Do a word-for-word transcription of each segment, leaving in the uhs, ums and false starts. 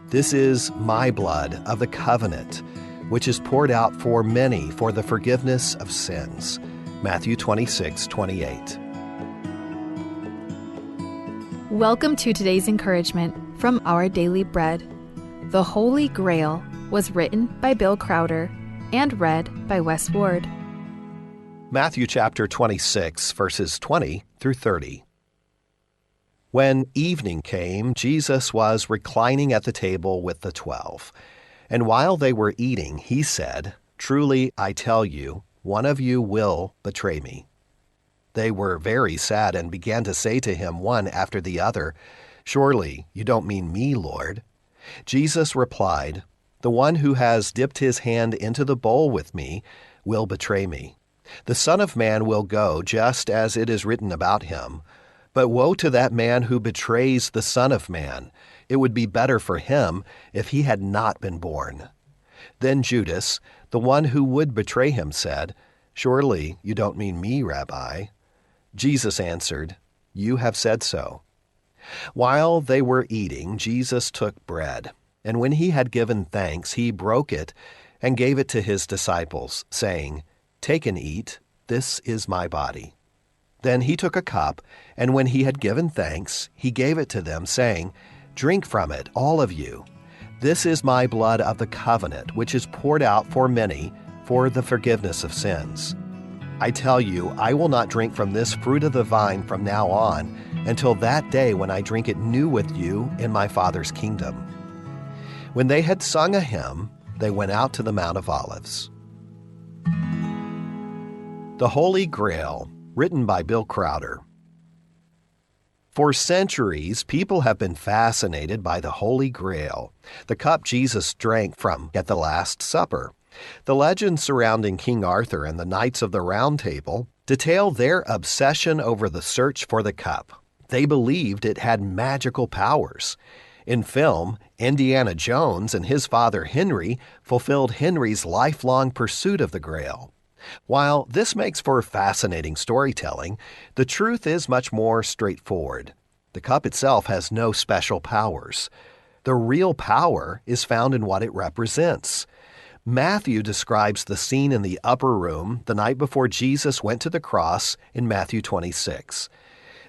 "This is my blood of the covenant, which is poured out for many for the forgiveness of sins." Matthew twenty-six twenty-eight. Welcome to today's encouragement from Our Daily Bread. The Holy Grail was written by Bill Crowder and read by Wes Ward. Matthew chapter twenty-six, verses twenty through thirty. When evening came, Jesus was reclining at the table with the twelve. And while they were eating, he said, "Truly I tell you, one of you will betray me." They were very sad and began to say to him one after the other, "Surely you don't mean me, Lord?" Jesus replied, "The one who has dipped his hand into the bowl with me will betray me. The Son of Man will go just as it is written about him. But woe to that man who betrays the Son of Man! It would be better for him if he had not been born." Then Judas, the one who would betray him, said, "Surely you don't mean me, Rabbi?" Jesus answered, "You have said so." While they were eating, Jesus took bread, and when he had given thanks, he broke it and gave it to his disciples, saying, "Take and eat, this is my body." Then he took a cup, and when he had given thanks, he gave it to them, saying, "Drink from it, all of you. This is my blood of the covenant, which is poured out for many for the forgiveness of sins. I tell you, I will not drink from this fruit of the vine from now on until that day when I drink it new with you in my Father's kingdom." When they had sung a hymn, they went out to the Mount of Olives. The Holy Grail, written by Bill Crowder. For centuries, people have been fascinated by the Holy Grail, the cup Jesus drank from at the Last Supper. The legends surrounding King Arthur and the Knights of the Round Table detail their obsession over the search for the cup. They believed it had magical powers. In film, Indiana Jones and his father Henry fulfilled Henry's lifelong pursuit of the Grail. While this makes for fascinating storytelling, the truth is much more straightforward. The cup itself has no special powers. The real power is found in what it represents. Matthew describes the scene in the upper room the night before Jesus went to the cross in Matthew twenty-six.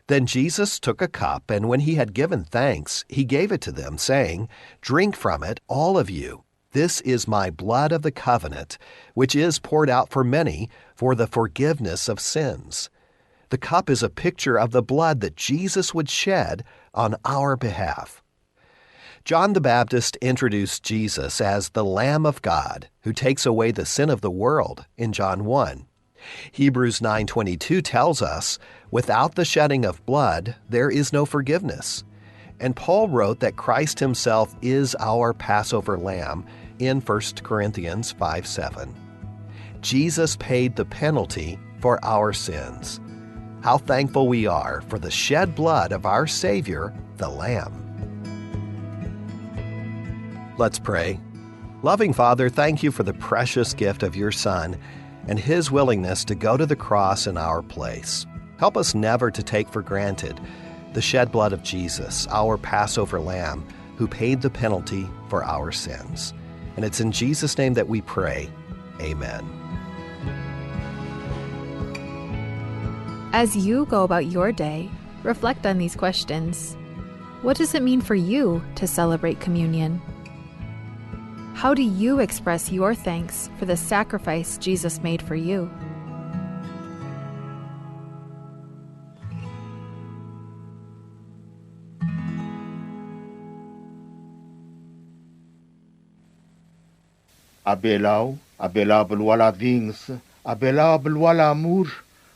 Then Jesus took a cup, and when he had given thanks, he gave it to them, saying, "Drink from it, all of you. This is my blood of the covenant, which is poured out for many for the forgiveness of sins." The cup is a picture of the blood that Jesus would shed on our behalf. John the Baptist introduced Jesus as the Lamb of God who takes away the sin of the world in John one. Hebrews nine twenty-two tells us, "Without the shedding of blood, there is no forgiveness." And Paul wrote that Christ himself is our Passover lamb in First Corinthians five seven. Jesus paid the penalty for our sins. How thankful we are for the shed blood of our Savior, the Lamb. Let's pray. Loving Father, thank you for the precious gift of your Son and his willingness to go to the cross in our place. Help us never to take for granted the shed blood of Jesus, our Passover Lamb, who paid the penalty for our sins. And it's in Jesus' name that we pray. Amen. As you go about your day, reflect on these questions. What does it mean for you to celebrate communion? How do you express your thanks for the sacrifice Jesus made for you? A Belau, a Belau a belual a dinges, a Belau a belual a mur,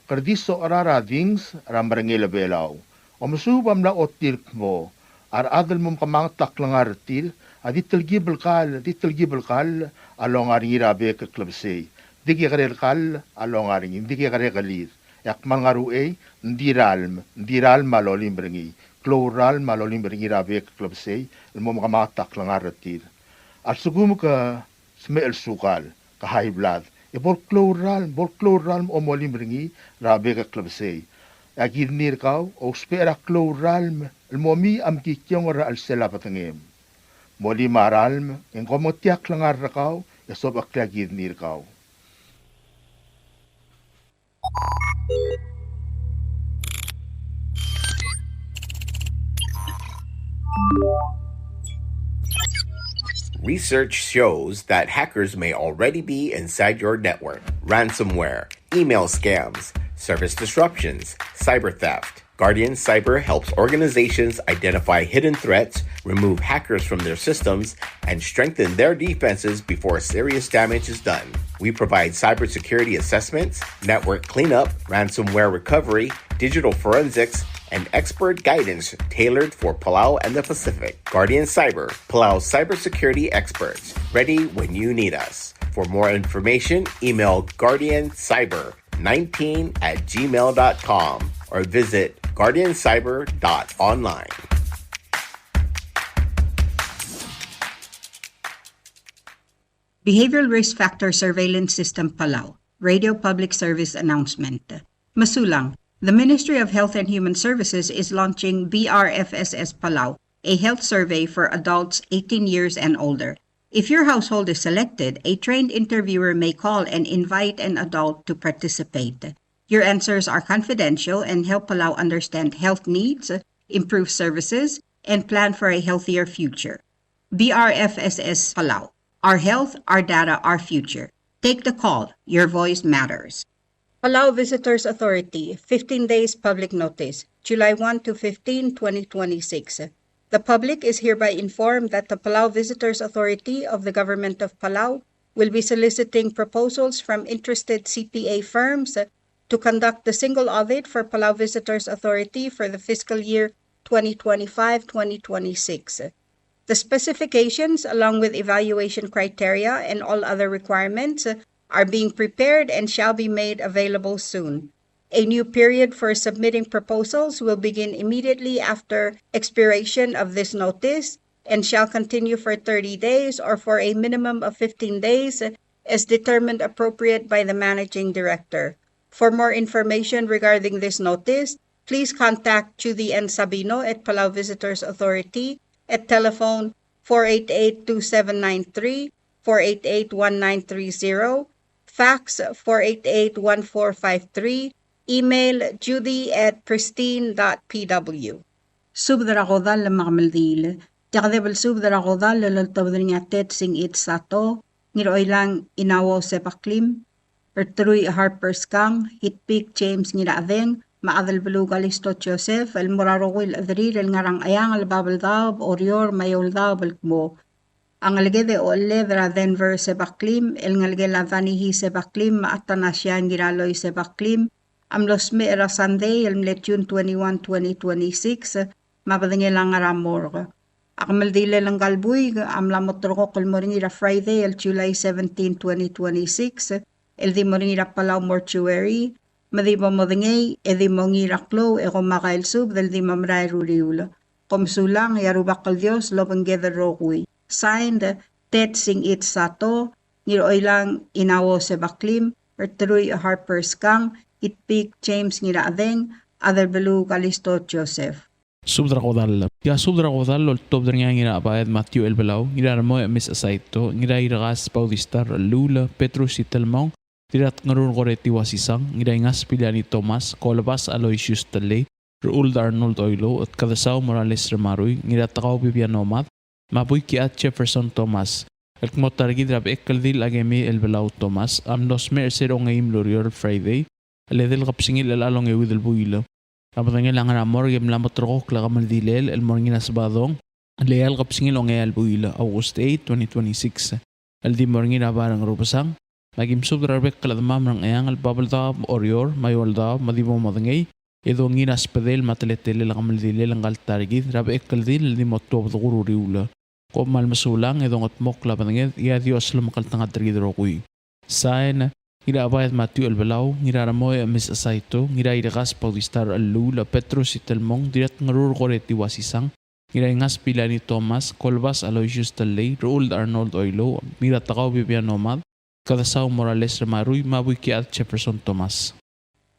ke di socher er a dinges er a merengel a Belau. Omesuub a mla ochotii el kmo a rechad el mo mekemanget a klengar er tir a di telkib el kall, di telkib el kall a longa er ngii er a bek el klebesei. Di kekerei el kall a longa er ngii, di kekerei a kelir. E ak kmal ngar er a uchei, ng di ralm, ng di ralm a lolim er ngii. Klou el ralm a lolim er ngii er a bek el klebesei el mo mekemanget a klengar er tir. A lsekum ke smecher el sukal, ke high blood, e bo el klou el ralm, bo el klou el ralm a molim er ngii er a bek el klebesei. E a kidney er kau a ousbech er a klou el ralm el mo mei a mekikiongel er a chelsel a bedengem. Molim a ralm e ng kom otiakl a ngar er kau e sobechakl a kidney er kau. Research shows that hackers may already be inside your network. Ransomware, email scams, service disruptions, cyber theft. Guardian Cyber helps organizations identify hidden threats, remove hackers from their systems, and strengthen their defenses before serious damage is done. We provide cybersecurity assessments, network cleanup, ransomware recovery, digital forensics, and expert guidance tailored for Palau and the Pacific. Guardian Cyber, Palau's cybersecurity experts, ready when you need us. For more information, email guardian cyber nineteen at gmail dot com or visit guardian cyber dot online. Behavioral Risk Factor Surveillance System Palau, Radio Public Service Announcement. Mesulang, the Ministry of Health and Human Services is launching B R F S S Palau, a health survey for adults eighteen years and older. If your household is selected, a trained interviewer may call and invite an adult to participate. Your answers are confidential and help Palau understand health needs, improve services, and plan for a healthier future. B R F S S Palau. Our health, our data, our future. Take the call. Your voice matters. Palau Visitors Authority, fifteen days public notice, July one to fifteen, twenty twenty-six. The public is hereby informed that the Palau Visitors Authority of the Government of Palau will be soliciting proposals from interested C P A firms to conduct the single audit for Palau Visitors Authority for the fiscal year twenty twenty-five, twenty twenty-six. The specifications, along with evaluation criteria and all other requirements, are being prepared and shall be made available soon. A new period for submitting proposals will begin immediately after expiration of this notice and shall continue for thirty days or for a minimum of fifteen days as determined appropriate by the managing director. For more information regarding this notice, please contact Judy N. Sabino at Palau Visitors Authority at telephone four eight eight two seven nine three, four eight eight one nine three zero, fax four eight eight one four five three, email judy at pristine dot P W. Subed er a kodall me a kemeldiil. Tia kede belsubed er a kodall el oltobed er ngii a Ted Singich Sato, Ngiroilang Inauo Sebaklim, Ertrui Harper Skang, Itpik James Ngirachedeng, me a Adelbeluu Kalisto Joseph, el mo er a rokui el chederir el ngar er a Ngcheangel, Babeldaob, Oreor, me a Eouldaob el kmo a ngeleked e ochelled er a Denver Sebaklim, el ngelekel a Danihi Sebaklim, me a Atanasia Ngiraloi Sebaklim, a mlo smecher er a Sunday el mle June twenty-one, twenty twenty-six, me a bedengel a ngar er a morgue. A kemeldilel ngka el buik a mla mo terrekokl el mo er ngii er a Friday el July seventeen, twenty twenty-six, el di mo er ngii er a Palau Mortuary, me di bo modengei e di mo ngii er a klou e kom a kael subed el di mo merael er a uriul. Kom sulang e a Rubak el Dios lobengked el rokui. Signed, Ted Singich Sato, Ngiroilang Inauo Sebaklim, Ertrui Harper Skang, Itpik James Ngirachedeng, Adelbeluu Kalisto Joseph. Subed er a kodall. Tia subed er a kodall el oltobed er ngii a Ngirabaed Matthew Elbelau, Ngiraremoech Miss Saito, Ngirairekas Bautista Rechelluul, Petrus Itelmong, Dirratngerur Koreti Wasisang, Ngiraingas Piliani Thomas, Kolebas Aloysius Tellei, Rechuld Arnold Oilouch, Kedesau Morales Remarui, Ngiratekau Bibiano Mad, me a Buikiad Jefferson Thomas, el kmo ta er kid er a Bechekeldil Akemi Elbelau Thomas a mlo smecher er se er a ongeim el ureor el Friday, el edei el kebesengil er chelecha el ongeuid el buil. A bedengel a ngar er a morgue e mla mo terrekokl a kemeldilel el mo er ngii er a Sebadong el eai el kebesengil a ongeai el buil, August eight, twenty twenty-six, el di mo er ngii er a bai er a Ngerubesang. Me aki msubed er a rebek el chedemam er a Ngcheangel, Babeldaob, Oreor, me a Eouldaob, me di bo modengei e dongiil er a sbedel me a teletelel a kemeldilel ngka el ta er kid er a Bechekeldil el di mo tuobed er a uriul. Kom kmal mesulang e dongedmokl a bedenged, e a Dios lomekngeltengat er kid el rokui. Sain, Ngirabaed Matthew Elbelau, Ngiraremoech Miss Saito, Ngirairekas Bautista Rechelluul, Petrus Itelmong, Dirratngerur Koreti Wasisang, Ngiraingas Piliani Thomas, Kolebas Aloysius Tellei, Rechuld Arnold Oilouch, Ngiratekau Bibiano Mad, Kedesau Morales Remarui, me a Buikiad Jefferson Thomas.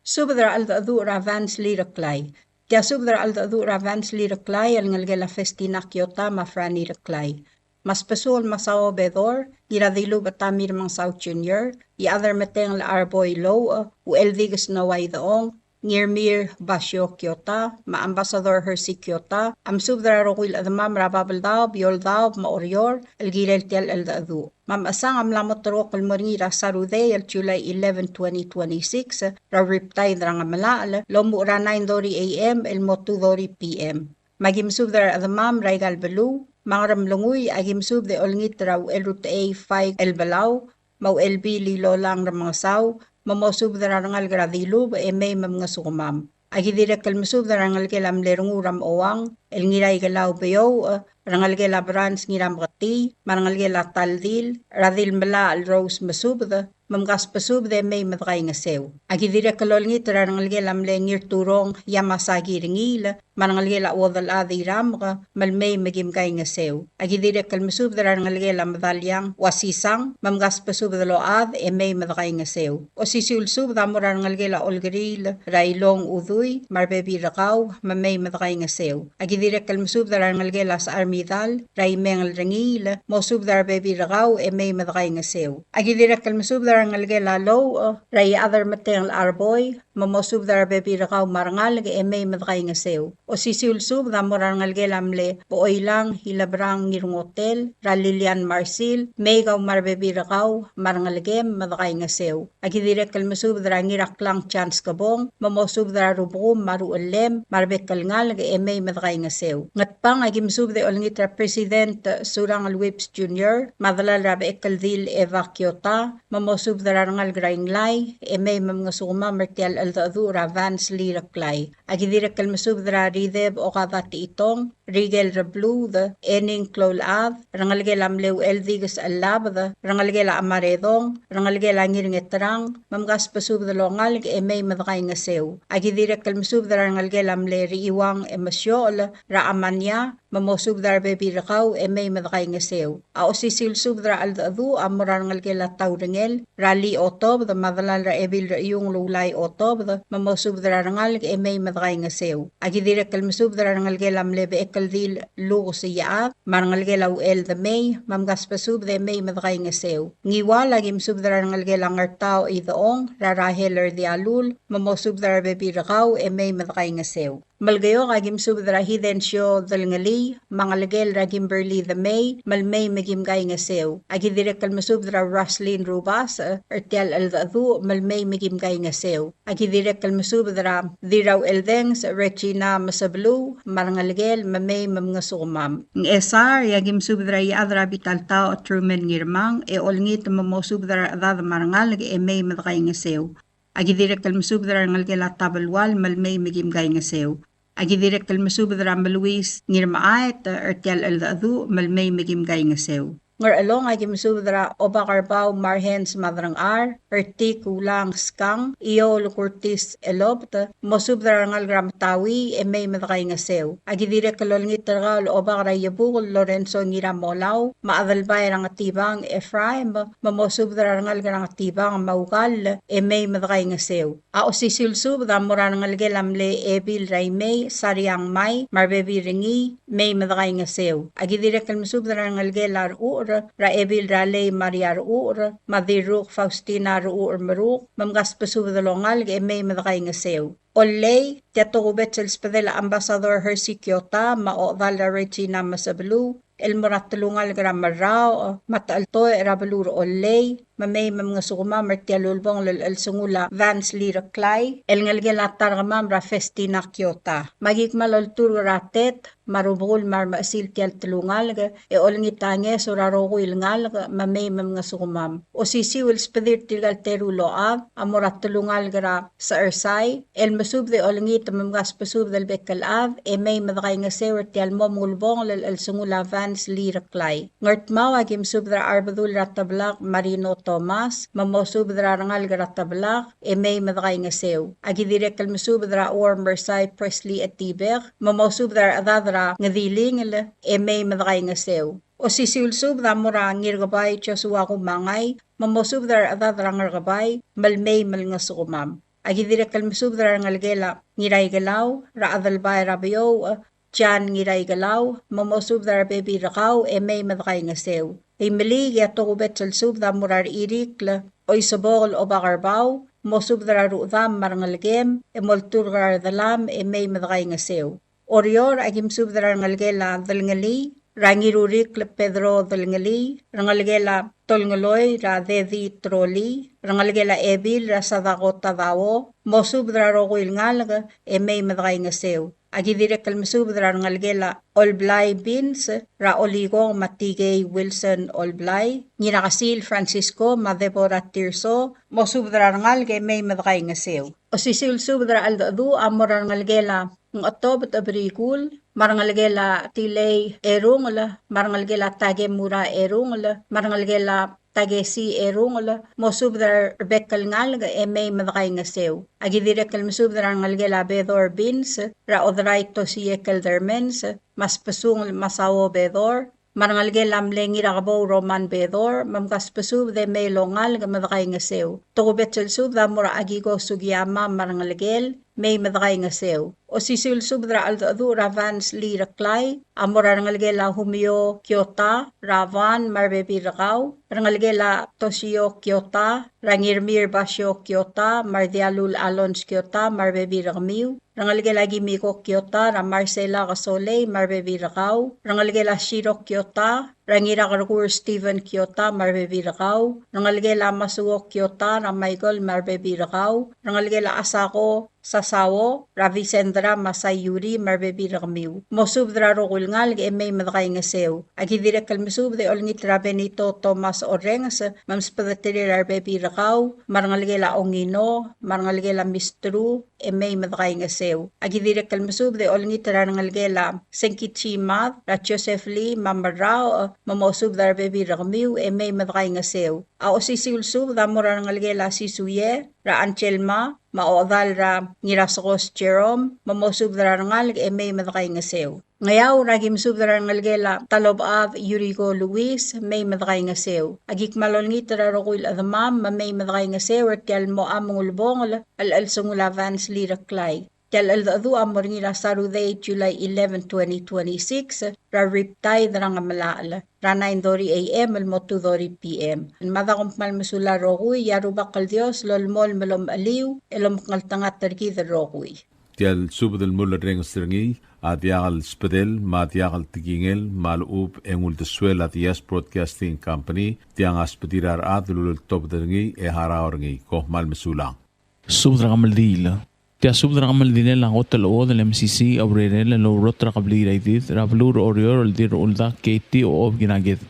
Subed er a cheldecheduch er a Vance Lee Reklai. Tia subed er a cheldecheduch er a Vance Lee Reklai el ngelekel a Festina Kiota me a Franny Reklai. Masbesuu el Masao Bedor, Ngiradilubech Tommy Remengesau Junior, Iechad er a Metengel Arboi Louch, Ucheldikes Noah Idechong, Ngirmir Basio Kyota, me a Ambassador Hersey Kyota, a mesubed er a rokui el chedemam er a Babeldaob, Eouldaob, me a Oreor, el kirel tia el cheldecheduch. Me a mechesang a mla mo terrekokl el mo er ngii er a Saturday el July eleven, twenty twenty-six, er a Riptide er a Ngemelachel, el omuchel er a nine thirty A M el mo two thirty P M. Me aki mesubed er a rechedemam er aika el beluu, me a Ngeremlengui, aki mesubed e olengit er a Uchelrutechei Faik Elbelau, me a Uchelbil Ilolang Remengesau, me mosubed er a rengalek er a Dilubech e mei me mngesukemam. Aki dirrek el mesubed er a rengelekel a mle Rengul er a Mechouang, el Ngiraikelau Beouch, rengelekel a Brans Ngirameketii, me a rengelekel a Taldil, er a Dilmelachel Rose Mesubed, me mkasbesubed e mei me dekaingeseu. Aki dirrek el olengit er a rengelekel a mle Ngirturong Yamasaki Rengiil, me a rengelekel a Uodelchad Iramk, me lmei me kim kaingeseu. Aki dirrek el mesubed er a rengelekel a Medaliang Uasisang, me mkasbesubed el ochad e mei me dekaingeseu. Osisiu el subed a mo er a rengelekel a Olkeriil er a Ilong Udui, me a rebebil er kau, me mei me dekaingeseu. Aki dirrek el mesubed er a rengelekel a Secharmidal er a Imengel Rengiil, mosubed er a rebebil er kau e mei me dekaingeseu. Aki dirrek el mesubed er a rengelekel a Louch er a Iechad er a Metengel Arboi, me mosubed er a rebebil er kau me a rengalek e mei me dekaingeseu. Osisiu el subed a mo er a rengelekel a mle Bechoilang Ilebrang Ngirngotel, er a Lilian Marsil, mei kau me a rebebil er kau me a rengelekem me dekaingeseu. Aki dirrek el mesubed er a Ngiraklang Chance Kebong, me mosubed er a rubekum me a ruchellem me a rebek el ngalek e mei me dekaingeseu. Ngatpang, aki mesubed e olengit er a President Surangel Whipps Junior, me a delal er a Bechekeldil Eva Kyota, me mosubed er a rengalek er a Inglai e mei me mngesukemam er tia el cheldecheduch er a Vance Lee Reklai. Aki dirrek el mesubed er a Rideb Okada Techitong, Rikel Rebluud, Ening Kloulchad, rengelekel a mle Ucheldikes Chellabed, rengelekel a Chemaredong, rengelekel a Ngirngeterang, me mkasbesubed el ongalek e mei me dekaingeseu. Aki dirrek el mesubed er a rengelekel a mle Rechiuang Emesiochel, er a Amania, me mosubed er a rebebil er kau e mei me dekaingeseu. A osisiu el subed er a cheldecheduch a mo er a rengelekel a Taurengel, er a Lee Otobed, me a delal er a Ebil er a Iung el Ulai Otobed, me mosubed er a rengalek e mei me dekaingeseu. Aki dirrek el mesubed er a rengelekel a mle Bechekeldil Lukes Iechad, me a rengelekel a Uchel Demei, me mkasbesubed e mei me dekaingeseu. Ngiwal, aki mesubed er a rengelekel a Ngertaoch Idechong, er a Rahel er Dialul, me mosubed er a rebebil er kau e mei me dekaingeseu. Melekeok, aki mesubed er a Hidensio Delngelii, me a ngelekel er a Kimberly Demei, me lmei me kim kaingeseu. Aki dirrek el mesubed er a Roslyn Rubasech, er tia el cheldecheduch, me lmei me kim kaingeseu. Aki dirrek el mesubed er a Dirraucheldenges Regina Mesebeluu, me a rengelekel, me mei me mngesukemam. Ngchesar, e aki mesubed er a Iechad er a Bitaltaoch Truman Ngirmang, e olengit me mosubed er a rechedad me a rengalek e mei me dekaingeseu. Aki dirrek el mesubed er a rengelekel a Tabelual, me lmei me kim kaingeseu. Aki dirrek el mesubed er a Meluis Ngirmechaet, er tia el cheldecheduch, me lmei me kim kaingeseu. Ngerchelong, aki mesubed er a Obak er Bau Marhens Maderengchar, er Tik Ulang Skang, Iou el Kurtis Elobt, mosubed er a rengalek er a Metaui, e mei me dekaingeseu. Aki dirrek el olengit er kau el Obak er a Iebukel Lorenzo Ngiramolau, me a Adelbai er a Ngetibang Ephraim, me mosubed er a rengalek er a Ngetibang me a Ukall, e mei me dekaingeseu. A osisiu el subed a mo er a rengelekel a mle Ebil er a Imei, Sariang Mai, me a rebebil er ngii, mei me dekaingeseu. Aki dirrek el mesubed er a rengelekel a Rechucher, er a Ebil er a Lei Maria Rechucher, me a Dirruk Faustina Rechucher Meruk, me mkasbesubed el ongalek e mei me dekaingeseu. Ollei, tia tokubets el sbedel a Ambassador Hersey Kyota, me a ochedal er a Regina Mesebeluu, el mo er a telungalek er a Merraoch, me a techeltoech er a beluu er Ollei, me mei me mngesukemam er tia el ulebongel el chelsengul a Vance Lee Reklai, el ngelekel a ta er kemam er a Festina Kyota. Me aki kmal olturk er a tet, me a rubekul me a remechesil tia el telungalek, e olengit a ngeso er a rokui el ngalek, me mei me mngesukemam. Osisiu el sbedir tirka el teru el ochad, a mo er a telungalek er a Sechersai, el mesubed e olengit me mkasbesubed el bek el chad, e mei me dekaingeseu er tia el mo mengulebongel el chelsengul a Vance Lee Reklai. Ngardmau, aki mesubed er a Arbedul er a Teblak Marino Thomas, me mosubed er a rengalek er a Teblak, e mei me dekaingeseu. Aki dirrek el mesubed er a Uor Mersai Presley Etibek, me mosubed er a rechedad er a Ngedilingel, e mei me dekaingeseu. Osisiu el subed a mo er a Ngirkebai Joshua Kumangai, me mosubed er a rechedad er a Ngerkebai, me lmei me lngesukemam. Aki dirrek el mesubed er a rengelekel a Ngiraikelau, er a Adelbai er a Beouch, Jan Ngiraikelau, me mosubed er a rebebil er kau e mei me dekaingeseu. Imeliik e a tokubets el subed a mo er a Rechirikl Oisebok el Obakerbau, mosubed er a rudam me a rengelekem, e molturk er a redelam e mei me dekaingeseu. Oreor, aki mesubed er a rengelekel a Delngelii, er a Ngirurikl Pedro Delngelii, rengelekel a Tolngeloi, er a Dedi Trolii, rengelekel a Ebil, er a Sadako Tadao, mosubed er a rokui el ngalek e mei me dekaingeseu. Aki dirrek el mesubed er a rengelekel a Olblai Beans, er a Olikong me a Tikei Wilson Olblai, Ngirakesil Francisco me a Deborah Tirso, mosubed er a rengalek e mei me dekaingeseu. Osisiu el subed er a cheldecheduch a mo er a rengelekel a Ngchetobed Ebrikul, me a rengelekel a Tilei Erungel, me a rengelekel a Takemura Erungel, me a rengelekel a Takesi Erungel, mosubed er a rebek el ngalek e mei me dekaingeseu. Aki dirrek el mesubed er a rengelekel a Bedor Beans, er a Oderai Tosie Keldermans, me a Spesungel Masao Bedor, me a rengelekel a mle Ngirakebou Roman Bedor, me mkasbesubed e mei el ongalek me dekaingeseu. Tokubets el subed a mo er a Akiko Sugiyama me a rengelekel, mei me dekaingeseu. Osisiu el subed er a cheldecheduch er a Vance Lee Reklai, a mo er a rengelekel a Humio Kiota, er a Van me a rebebil er kau, rengelekel a Toshio Kiota, er a Ngirmir Basio Kiota, me a Rdialul Alons Kiota, me a rebebil er kemiu, rengelekel a Kimiko Kiota, er a Marcela Kesolei, me a rebebil er kau, rengelekel a Shiro Kiota, er a Ngirakerkur Stephen Kiota, me a rebebil er kau, rengelekel a Masuo Kiota, er a Michael, me a rebebil er kau, rengelekel a Asako Sasao, er a Vicendra me a Sayuri, me a rebebil er kemiu. Mosubed er a rokui el ngalek e mei me dekaingeseu. Aki dirrek el mesubed e olengit er a Benito Thomas Orrenges, me msbedeterir a rebebil er kau, me a rengelekel a Ongino, me a rengelekel a Mistru, e mei me dekaingeseu. Aki dirrek el mesubed e olengit er a rengelekel a Sengkichi Mad, er a Joseph Lee, me a Merrao, me mosubed er a rebebil er kemiu, e mei me dekaingeseu. A osisiu el subed a mo er a rengelekel a Sisuie, er a Anselma, me a Odal er a Ngirasekos Jerome, me mosubed er a rengalek e mei me dekaingeseu. Ngeaur, aki mesubed er a rengelekel a Talobechad Yuriko Luis, mei me dekaingeseu. Aki kmal olengit er a rokui el chedemam, me mei me dekaingeseu er tia el mo mengelebongel el chelsengul a Vance Lee Reklai. Tia el cheldecheduch a mo er ngii er a Saturday, July eleven, twenty twenty-six, er a Riptide er a Ngemelachel, er a nine thirty A M el mo two thirty P M. Me a da kom kmal mesulang el rokui, e a Rubak el Dios a lolemolem el omecheliu, el omekngeltengat er kid el rokui. Tia el subed el mulerrenges er ngii a diak el sbedel me a diak el tekingel me a lechub e ng uldesuel a Diaz Broadcasting Company, tiang a sbedir a rechad el uleltobed er ngii e harau er ngii. Kom kmal mesulang. Subed er a kemeldiil. Tia subed er a kemeldilel a kot el chuodel el M C C a urerel el oureor er a kebliil er a Idid er a beluu er a Oreor el Dirrechuldak Katie Ochob Ngiraked.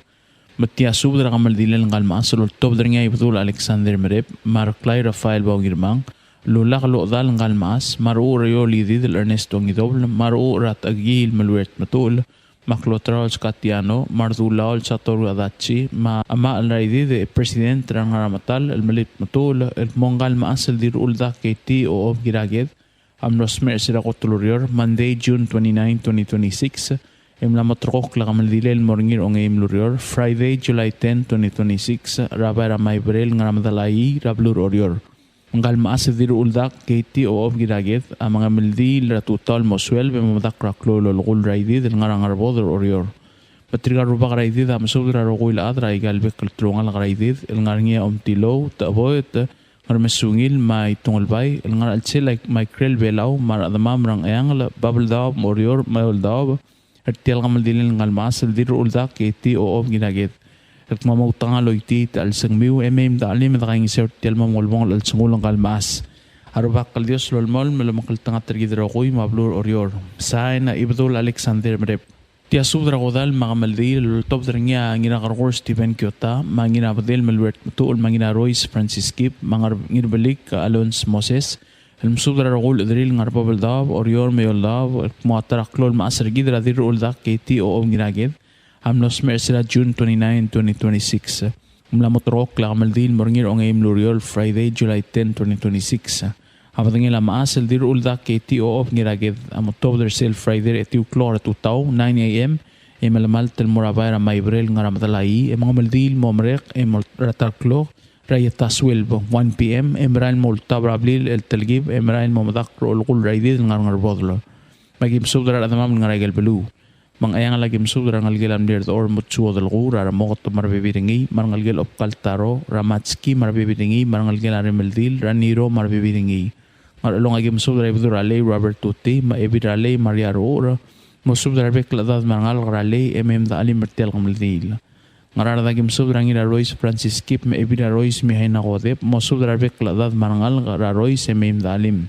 Me tia subed er a kemeldilel ngka el mechas el oltobed er ngii a Ibedul Alexander Merep, me a Reklai Rafael Baungirmang, el ulak el ochedal ngka el mechas, me a Rechucher er a Eou el Idid el Ernest Ongidobel, me a Rechucher er a Techekii el Meluert Metuchel, me a Klotraol Skatiano, me a Redulaol Satoru Adachi, me a Chemachel er a Idid e President er a Ngarametal el Melib Metuchel, el kmo ngka el mechas el Dirrechuldak Katie Ochob Ngiraked a mlo smecher er sel kot el ureor, Monday, June twenty-nine, twenty twenty-six, e mla moterekokl a kemeldilel el mo er ngii er a ongeim el ureor, Friday, July ten, twenty twenty-six, er a bai er a Maiberel el ngar er a Medalaii er a beluu er a Oreor. Ngka el mechas el Dirrechuldak Katie Ochob Ngiraked a mengemeldiil er a tutau el mo sueleb e mo medakl er a klou el olekull er a Idid el ngar er a Ngerbodel er a Oreor. Me tirka el rubak er a Idid a mesubed er a rokui el chad er aika el bek el telungalek er a Idid el ngar er ngii a Omtilou, Techeboet, Ngermesungil me a Itungelbai, el ngar er a chelsel a Maikrel Belau, me a rechedemam er a Ngcheangel, Babeldaob, Oreor me a Eouldaob, er tia el kemeldilel ngka el mechas el Dirrechuldak Katie Ochob Ngiraked. El kmo moutekangel a choitii a chelsengmiu e mei me de chelim e de kaingeseu er tia el mo mengelebongel el chelsengul ngka el mechas. A Rubak el Dios a lolemolem el omekngeltengat er kid el rokui me a beluu er a Oreor. Sain a Ibedul Alexander Merep. Tia subed er a kodall me a kemeldiil el oltobed er ngii a Ngirakerkur Stephen Kiota, me a Ngirabedel Meluert Metuchel, me a Ngirarois Francis Kip, me a Ngir-, Ngirbelik Alons Moses, el mesubed er a rokui el chederir el ngar er a Babeldaob, Oreor me a Eouldaob, el kmo a ta er a klou el mechas er kid er a Dirrechuldak Katie Ochob Ngiraked a mlo smecher er sel June twenty-nine, twenty twenty-six. Ng mla moterekokl a kemeldiil el mo er ngii er a ongeim el ureor, Friday, July ten, twenty twenty-six. A bedengel a mechas el Dirrechuldak Katie Ochob Ngiraked a mo tuobed er sel Friday er a etiu el klok er a tutau, nine A M, e melemalt el mo er a bai er a Maiberel el ngar er a Medalaii, e mengemeldiil el mo merek e mo er a ta el klok er a ieta sueleb, one P M, e merael el mo ultab er a blil el telkib, e merael el mo medakl er a olekull er a Idid el ngar er a Ngerbodel. Me aki mesubed er a rechedemam el ngar er a ikel beluu. Me a Ngcheangel aki mesubed er a rengelekel a mle Rdechor Mutsuo Delkuu, er a Remoket me a rebebil er ngii, me a rengelekel a Obkal Taro, er a Matski me a rebebil er ngii, me a rengelekel a Remeldil, er a Niro me a rebebil er ngii. Ngerchelong aki mesubed er a Ibedul er a Lei Robert Tuti, me a Ebil er a Lei Maria Ruchur, mosubed er a rebek el chedad me a rengalek er a Lei e mei me de chelim er tia el kemeldiil. Ngaraard aki mesubed er a Ngirarois Francis Kip, me a Ebil er a Rois Mihaina Kodep, mosubed er a rebek el chedad me a rengalek er a Rois e mei me de chelim.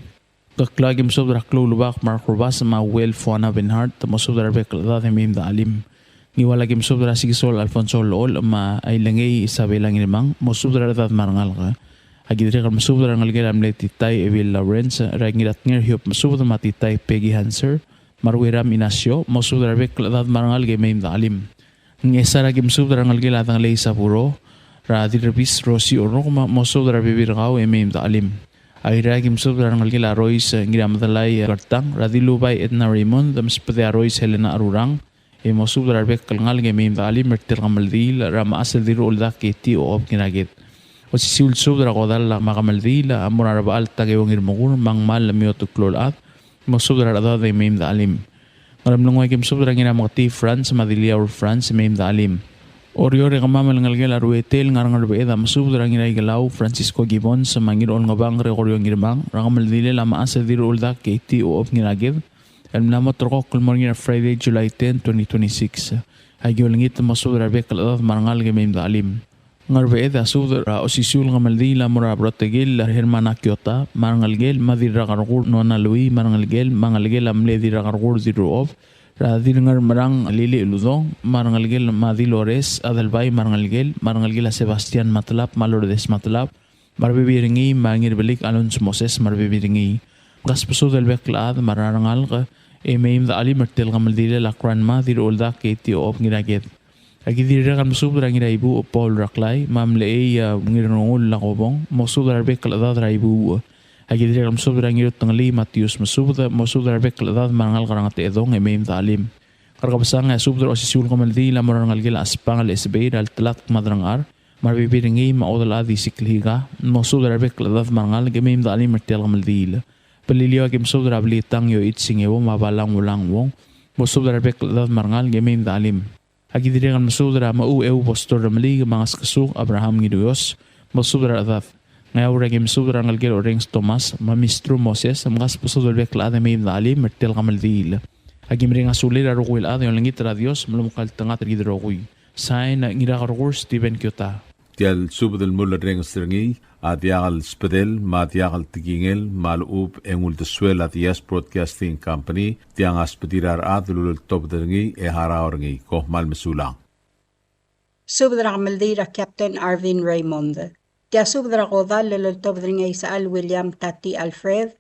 Keklau aki mesubed er a Kloulubak Mark Rubas, me a Uel Fuana Benhart, mosubed er a rebek el chedad e mei me de chelim. Ngiwal aki mesubed er a Sikisol Alfonso Lool, me a Ilengei Isabela Ngirmang, mosubed er a rechedad me a rengalek. Aki dirrek el mesubed er a rengelekel a mle Titai Ebil Lawrence, er a Ngiratnger Hiob Mesubed, me a Titai Peggy Hanser, me a Ruiram Inacio, mosubed er a rebek el chedad me a rengalek e mei me de chelim. Ngchesar aki mesubed er a rengelekel a Dengelei Saburo, er a Dirrebis Rosi Orok, me mosubed er a rebebil er kau e mei me de chelim. Airai aki mesubed er a rengelekel a Rois Ngiramedelai Kertang, er a Dilubai Edna Raymond, me a Sbedei a Rois Helena Arurang, e mosubed er a rebek el ngalek e mei me de chelim er tia el kemeldiil er a mechas el Dirrucheldak Katie Ochob Ngiraked. Osisiu el subed er a kodall me a kemeldiil a mo er a Rebechall Takeo Ngirmekur, me a Ngmal Lemiotu Kloulchad, mosubed er a rechedad e mei me de chelim. Ngeremlengui aki mesubed er a Ngirameketii Franz me a Diliaur Franz e mei me de chelim. Oreor e kemam el ngelekel a Ruetel ngar er a Ngerbeched a mesubed er a Ngiraikelau Francisco Gibbons me a Ngirolngebang Gregorio Ngirmang er a kemeldilel a mechas el Dirrucheldak Katie Ochob Ngiraked el mla mo ulterekokl el mo er ngii er a Friday, July ten, twenty twenty-six. Aki olengit el mosubed er a rebek el chedad me a rengalek e mei me de chelim. Ngerbeched a subed er a osisiu el kemeldiil a mo er a Brotekel Hermana Kiota, me a rengelekel, me a Dirrakerkur Nona Lui, me a rengelekel, me a ngelekel a mle Dirrakerkur Dirruchob, er a Dirngermerang Lili Uludong, me a rengelekel, me a Dilores Adelbai, me a rengelekel, me a rengelekel a Sebastian Matlab, me a Lourdes Matlab, me a rebebil er ngii, me a Ngirbelik Alonso Moses, me a rebebil er ngii. Kasbesubed el bek el chad me a rengalek e mei me de chelim er tia el kemeldilel a Grandma Dirrucheldak Katie Ochob Ngiraked. Aki dirrek el mesubed er a Ngiraibuuch Paul Reklai, me a Mlechei a Ngirngengull Lakobong, mosubed er a rebek el chedad er a Ibuuch. Aki dirrek el mesubed er a Ngirutengelii Matius Mesubed, mosubed er a rebek el chedad me a rengalek er a Ngetechedong e mei me de chelim. Ngerkebesang e a subed er a osisiu el kemeldiil a mo er a rengelekel a Espangel Esebei er a Ltelatk me a Derengchar, me a rebebil er ngii me a Odelchad Isikl Higa, mosubed er a rebek el chedad me a rengalek e mei me de chelim er tia el kemeldiil. Beliliou aki mesubed er a Blitang Yoichi Singeo me a Balang Ulang Wong, mosubed er a rebek el chedad me a rengalek e mei me de chelim. Aki dirrek el mesubed er a Mechuu Ehu Pastor Remeliik me a Ngeskesuk Abraham Ngiruios, mosubed er a rechedad. Ngeaur aki mesubed er a rengelekel a Orrenges Thomas me a Mistru Moses, me kasbesubed el bek el chad e mei me de chelim er tia el kemeldiil. Aki mereng a sulir a rokui el chad e olengit er a Dios me lomekngeltengat er kid el rokui. Sain, Ngirakerkur Steven Kiota. Tia el subed el mulerrenges er ngii a diak el sbedel me a diak el tekingel me a lechub e ng uldesuel a Diaz Broadcasting Company, tiang a sbedir a rechad el uleltobed er ngii e harau er ngii. Kom kmal mesulang. Subed er a kemeldiil er a Captain Arvin Raymond. Tia subed er a kodall el uleltobed er ngii a Isechal William Tati Alfred,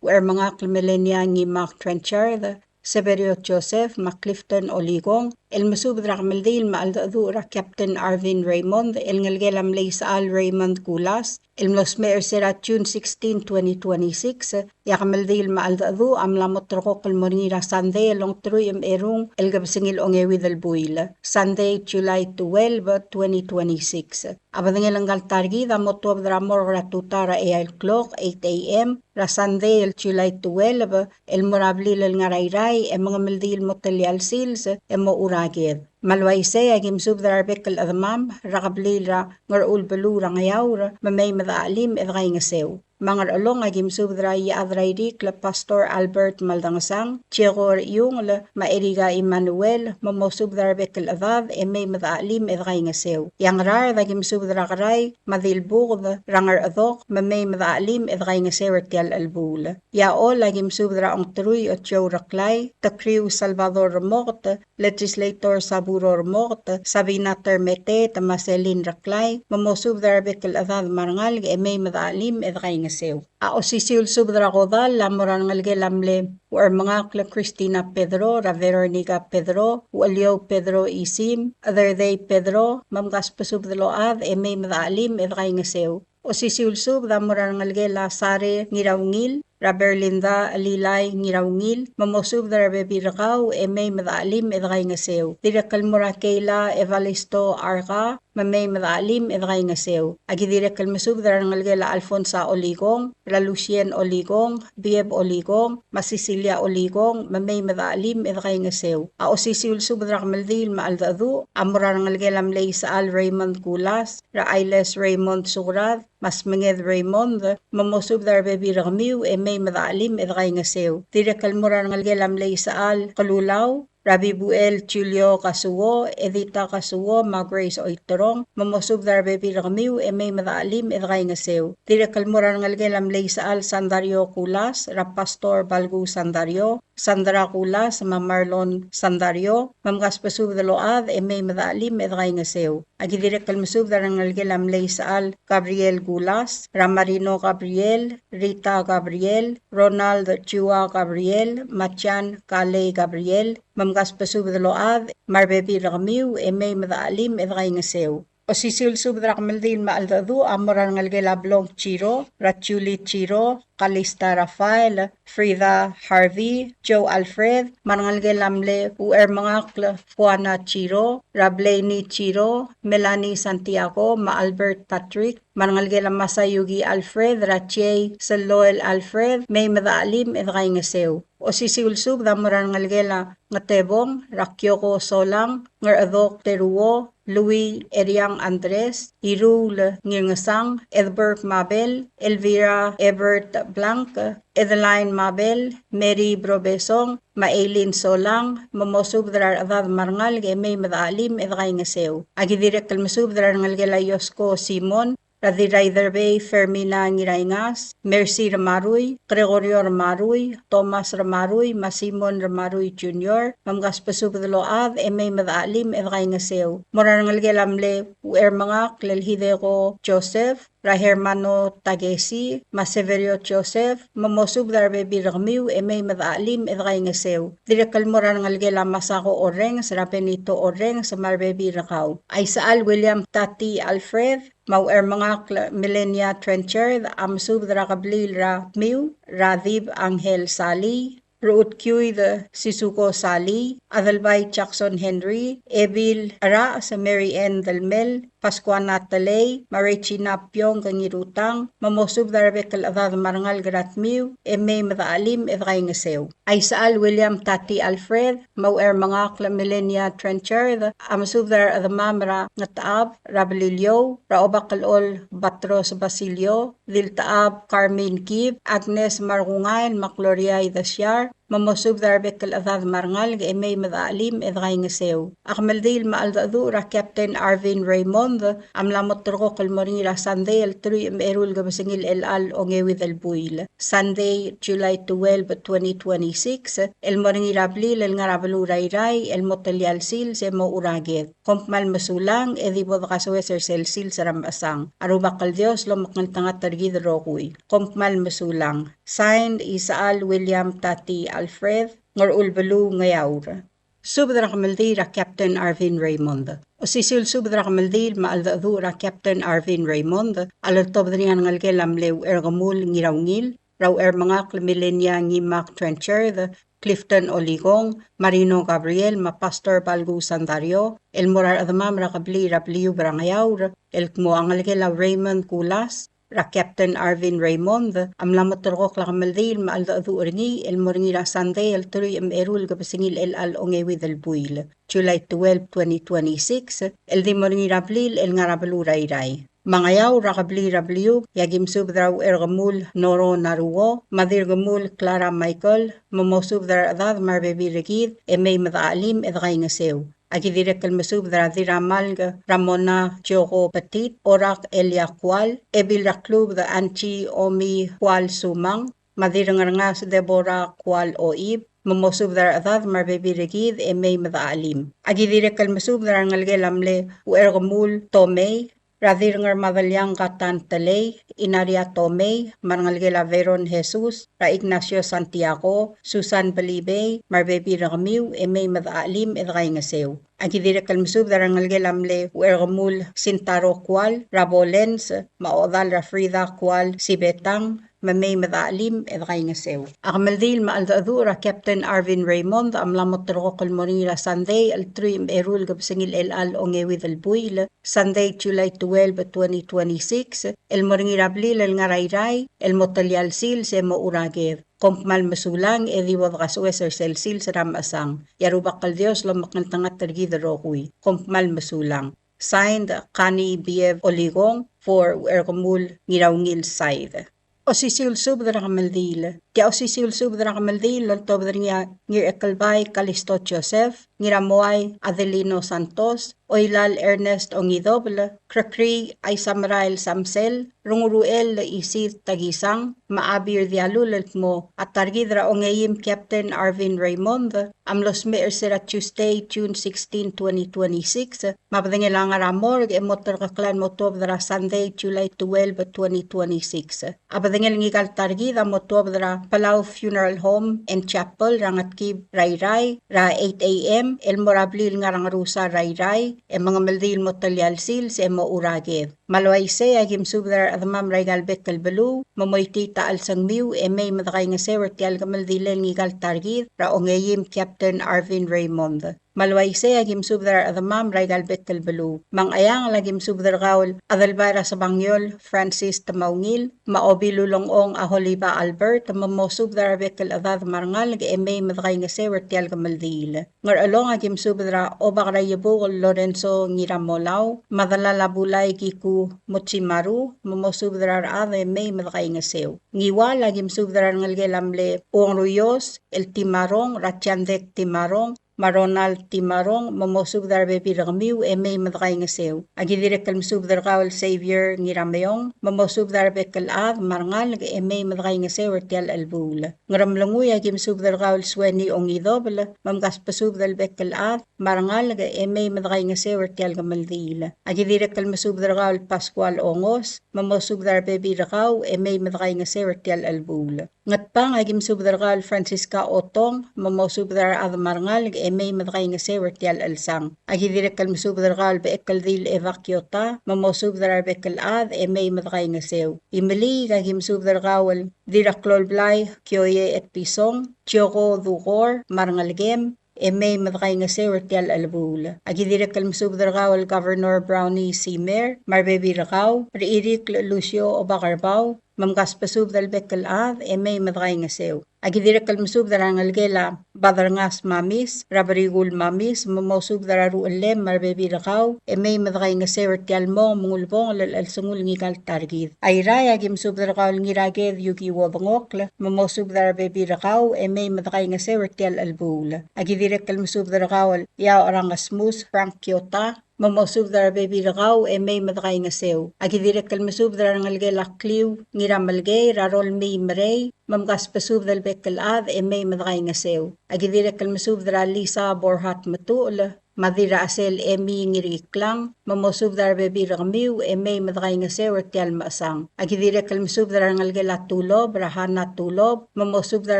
Uchermengakl Melania Ngimak Trenchard, Severio Joseph, me a Clifton Olikong, el mesubed er a kemeldiil me a cheldecheduch er a Captain Arvin Raymond, el ngelekel a mle Isechal Raymond Kulas, el mlo smecher er se er a June sixteen, twenty twenty-six, e a kemeldiil me a cheldecheduch a mla mo ulterekokl el mo er ngii er a Sunday el ongeteruich me a erung el kebesengil ongeuid el buil, Sunday, July twelve, twenty twenty-six. A bedengel ngka el ta er kid a mo tuobed er a morgue er a tutau er a eai el klok, eight A M, er a Sunday el July twelve, el mo er a blil el ngar er a Irrai, e mengemeldiil el mo telia el sils, e mo er a ked. Me a le uaisei, aki mesubed er a rebek el chedemam er a kebliil er a Ngerchul beluu er a Ngeaur, me mei me de chelim e de kaingeseu. Me a Ngerchelong, aki mesubed er a Iechad er a Irikl el Pastor Albert Maldangesang, Jekor Iungel, me a Erika Emmanuel, me mosubed er a rebek el chedad, e mei me de chelim e de kaingeseu. E a Ngaraard, aki mesubed er a Kerai me a Dilbuked er a Ngerchedok, me mei me de chelim e de kaingeseu er tia el chelebuul. E a Choll, aki mesubed er a Ongterui Otiou Reklai, Tekriu Salvador Remoket, Legislator Saburo Remoket, Sabina Termeteet, me a Selin Reklai, me mosubed er a rebek el chedad me a rengalek e mei me de chelim e de kaingeseu. A osisiu el subed er a kodall a mo er a rengelekel a mle Uchermengakl Christina Pedro, er a Veronica Pedro, Ucheliou Pedro Isim, Chederdei Pedro, me mkasbesubed el ochad e mei me de chelim e de kaingeseu. Osisiu el subed a mo er a rengelekel a Sare Ngiraungil, er a Berlinda Lilai Ngiraungil, me mosubed er a rebebil er kau e mei me dechelim e dekaingeseu. Dirrek el mo er a Keila Evalisto Arka, me mei me dechelim e dekaingeseu. Aki dirrek el mesubed er a rengelekel a Alfonsa Olikong, er a Lucien Olikong, Bieb Olikong, me a Cecilia Olikong, me mei me dechelim e dekaingeseu. A osisiu el subed er a kemeldiil me a cheldecheduch a mo er a rengelekel a mle Isechal Raymond Kulas, er a Ailes Raymond Sukrad, me a Smenged Raymond, me mosubed er a rebebil er kemiu e mei me dechelim e dekaingeseu. Dirrek el mo er a rengelekel a mle Isechal Kelulau, er a Bibuel Julio Kasuo, Edita Kasuo, me a Grace Oiterong, me mosubed er a rebebil er kemiu e mei me dechelim e dekaingeseu. Dirrek el mo er a rengelekel a mle Isechal Sandario Kulas, er a Pastor Balku Sandario, Sandra Kulas, me a Marlon Sandario, me mkasbesubed el ochad e mei me dechelim e dekaingeseu. Aki dirrek el mesubed er a rengelekel a mle Isechal Gabriel Kulas, er a Marino Gabriel, Rita Gabriel, Ronald Chua Gabriel, me a Jan Kalei Gabriel, me mkasbesubed el ochad, me a rebebil er kemiu e mei me dechelim e dekaingeseu. Osisiu el subed er a kemeldiil me a cheldecheduch a mo er a rengelekel a Blong Chiro, er a Julie Chiro, Kalista Rafael, Frida Harvey, Joe Alfred, me a rengelekel a mle Uchermengakl Juana Chiro, er a Blaney Chiro, Melanie Santiago, me a Albert Patrick, me a rengelekel a Masayuki Alfred, er a Jay Seloel Alfred, mei me dechelim e dekaingeseu. Osisiu el subed a mo er a rengelekel a Ngetebong, er a Kioko Solang, Ngerchedok Teruo, Louis Eriang Andres, Iruul Ngirngesang, Edbert Mabel, Elvira Ebert Blanc, Edeline Mabel, Mary Brobesong, me a Eileen Solang, me mosubed er a rechedad me a rengalek e mei me dechelim e dekaingeseu. Aki dirrek el mesubed er a rengelekel a Iosko Simon, er a Dirraiderbei Fermina Ngiraingas, Mercy Remarui, Gregorio Remarui, Thomas Remarui, me a Simon Remarui Junior, me mkasbesubed el ochad e mei me dechelim e dekaingeseu. Mo er a rengelekel a mle Uchermengakl el Hideko Joseph, er a Hermano Takesi, me a Severio Joseph, me mosubed er a rebebil er kemiu e mei me dechelim e dekaingeseu. Dirrek el mo er a rengelekel a Masako Orrenges, er a Benito Orrenges, me a rebebil er kau. A Isechal William Tati Alfred, me a Uchermengakl Melania Trenchard, a mesubed er a kebliil er a Tmiu, er a Dib Angel Salii, Ruchut Kiuid Sisuko Salii, Adelbai Jackson Henry, Ebil Rachs Mary Ann Delmel, Pascuana Telei, me a Regina Piong Ngirutang, me mosubed er a rebek el chedad me a rengalek er a Tmiu, e mei me dechelim e dekaingeseu. A Isechal William Tati Alfred, me a Uchermengakl Melania Trenchard, a mesubed er a rechedemam er a Ngetechab, er a Beliliou, er a Obakelchol Batros Basilio, Diltechab Carmen Kib, Agnes Markungain, me a Gloria Idesiar, me mosubed er a rebek el chedad me a rengalek e mei me dechelim e dekaingeseu. A kemeldiil me a cheldecheduch er a Captain Arvin Raymond a mla mo terrekokl el mo er ngii er a Sunday el teruich me a eru el kebesengil chelecha el ongeuid el buil. Sunday, July twelve, twenty twenty-six, el mo er ngii er a blil el ngar er a beluu er a Irrai el mo telia el sils e mochu er a ked. Kom kmal mesulang, e di bo dekasoes er sel sils er a mechesang. A Rubak el Dios lomekngeltengat er kid el rokui. Kom kmal mesulang. Signed, Isechal William Tati Alfred, Ngerchul Beluu, Ngeaur. Subed er a kemeldiil er a Captain Arvin Raymond. Osisiu el subed er a kemeldiil me a cheldecheduch er a Captain Arvin Raymond a loltobed er ngii a rengelekel a mle Ucherkemul Ngiraungil, er a Uchermengakl Milenia Ngimak Trenchard, Clifton Olikong, Marino Gabriel, me a Pastor Balku Sandario, el mo er a rechedemam er a kebliil er a Bliub er a Ngeaur, el kmo a ngelekel a Raymond Kulas, er a Captain Arvin Raymond, a mla mo terrekokl a kemeldiil me a cheldecheduch er ngii, el mo er ngii er a Sunday el teruich me a eru el kebesengil chelecha el ongeuid el buil, July twelve, twenty twenty-six, el di mo er ngii er a blil el ngar er a beluu er a Irrai. Me a Ngeaur er a kebliil er a Bliub, e aki mesubed er a Ucherkemul Noro Naruo, me a Dirkemul Clara Michael, me mosubed er a rechedad me a rebebil er kid, e mei me dechelim e dekaingeseu. Aki dirrek el mesubed er a Diramalk Ramona Joko Petit, Orak Elia Kual, Ebil er a Klubed Angie Omi Kual Sumang, me a Dirrengerengas Deborah Kual Oib, me mosubed er a rechedad me a rebebil er kid e mei me dechelim. Aki dirrek el mesubed er a rengelekel a mle Ucherkemul Tomei, er a Dirrengermadeliang Katan Telei, Inaria Tomei, me a rengelekel a Veron Jesus, er a Ignacio Santiago, Susan Belibei, me a rebebil er kemiu e mei me dechelim e dekaingeseu. Aki dirrek el mesubed er a rengelekel a mle Ucherkemul Sintaro Kual, er a Bolens, me a ochedal er a Frida Kual Sibetang, me mei me dechelim e dekaingeseu. A kemeldiil me a cheldecheduch er a Captain Arvin Raymond a mla mo terrekokl el mo er ngii er a Sunday el truich me a eru el kebesengil er chelecha el ongeuid el buil, Sunday, July twelve, twenty twenty-six, el mo er ngii er a blil el ngar er a Irrai, el mo telia el sils e mochu er a ked. Kom kmal mesulang e di bo dekasoes er sel sils er a mechesang. E a Rubak el Dios lomekngeltengat er kid el rokui. Kom kmal mesulang. Signed, Connie Biev Oligong for Ucherkemul Ngiraungil Said. Osisiu el subed er a kemeldiil. Tia osisiu el subed er a kemeldiil el oltobed er ngii a Ngirachekelbai Kalisto Joseph, Ngiramoai Adelino Santos, Oilal Ernest Ongidobel, Krekrii Aisamerael Samsel, Renguruchel Isid Takisang, me a Abir Dialul el kmo a ta er kid er a ongeim Captain Arvin Raymond a mlo smecher er se er a Tuesday, June sixteen, twenty twenty-six, me a bedengel a ngar er a morgue e mo terkokl el mo tuobed er a Sunday, July twelve, twenty twenty-six. A bedengel ngika el ta er kid a mo tuobed er a Palau Funeral Home and Chapel er a Ngetkib er a Irrai er a eight A M el mo er a blil ngar er a Ngerusar er a Irrai, e mengemeldiil el mo telia el sils e mochu er a ked. Me a le uaisei a ki mesubed er a rechedemam er aika el bek el beluu, me moitii a chelsengmiu e mei me dekaingeseu er tia el kemeldilel ngika el ta er kid er a ongeim Captain Arvin Raymond. Me a le uaisei a ki mesubed er a rechedemam er aika el bek el beluu. Me a Ngcheangel a ki mesubed er kau el Adelbai er a Sebangiol Francis Temaungil, me a Obil Ulengchong a Holiba Albert, me mosubed er a rebek el chedad me a rengalek e mei me dekaingeseu er tia el kemeldiil. Ngerchelong a ki mesubed er a Obak er a Iebukel Lorenzo Ngiramolau, me a delal a Bulai Kiku Mochimaru, me mosubed er a rechad e mei me dekaingeseu. Ngiwal a ki mesubed er a rengelekel a mle Uong Ruios el Timarong, er a Chandek Timarong, me a Ronald Timarong, me mosubed er a rebebil er kemiu e mei me dekaingeseu. A ki dirrek el mesubed er kau el Xavier Ngirameong, me mosubed er a rebek el chad me a rengalek e mei me dekaingeseu er tia el chelebuul. Ngeremlengui a ki mesubed er kau el Sueni Ongidobel, me mkasbesubed el bek el chad me a rengalek e mei me dekaingeseu er tia el kemeldiil. A ki dirrek el mesubed er kau el Pascual Ongos, me mosubed er a rebebil er kau e mei me dekaingeseu er tia el chelebuul. Ngatpang a ki mesubed er kau el Francisca Otong, me mosubed er a rechad me a rengalek e mei me dekaingeseu er tia el chelsang. A ki dirrek el mesubed er kau el Bechekeldil Eva Kiota, me mosubed er a rebek el chad e mei me dekaingeseu. Imeliik a ki mesubed er kau el Dirraklolblai Kioie Etpison, Tioko Dukor, me a rengelekem, e mei me dekaingeseu er tia el chelebuul. A ki dirrek el mesubed er kau el Governor Brownie Simer, me a rebebil er kau, Rechirikl Lucio Obakerbau, me mkasbesubed el bek el chad e mei me dekaingeseu. A ki dirrek el mesubed er a rengelekel a Baderngas Mamis, er a Berikul Mamis, me mosubed er a ruchellem me a rebebil er kau e mei me dekaingeseu er tia el mong me ng ulebongel el chelsengul ngika el ta er kid. A Irrai a ki mesubed er kau el Ngiraked Yuki Uodengokl, me mosubed er a rebebil er kau e mei me dekaingeseu er tia el chelebuul. A ki dirrek el mesubed er kau el Iaocherang Smus Frank Kiota, me mosubed er a rebebil er kau e mei me dekaingeseu. A ki dirrek el mesubed er a rengelekel a Kliu Ngiramelkei, er a Rolmii Merei, me mkasbesubed el bek el chad e mei me dekaingeseu. A ki dirrek el mesubed er a Lisa Borhat Metuchel, me a Dirrachesel Emi Ngirikiklang, me mosubed er a rebebil er kemiu e mei me dekaingeseu er tia el mechesang. A ki dirrek el mesubed er a rengelekel a Tulob, er a Hana Tulob, me mosubed er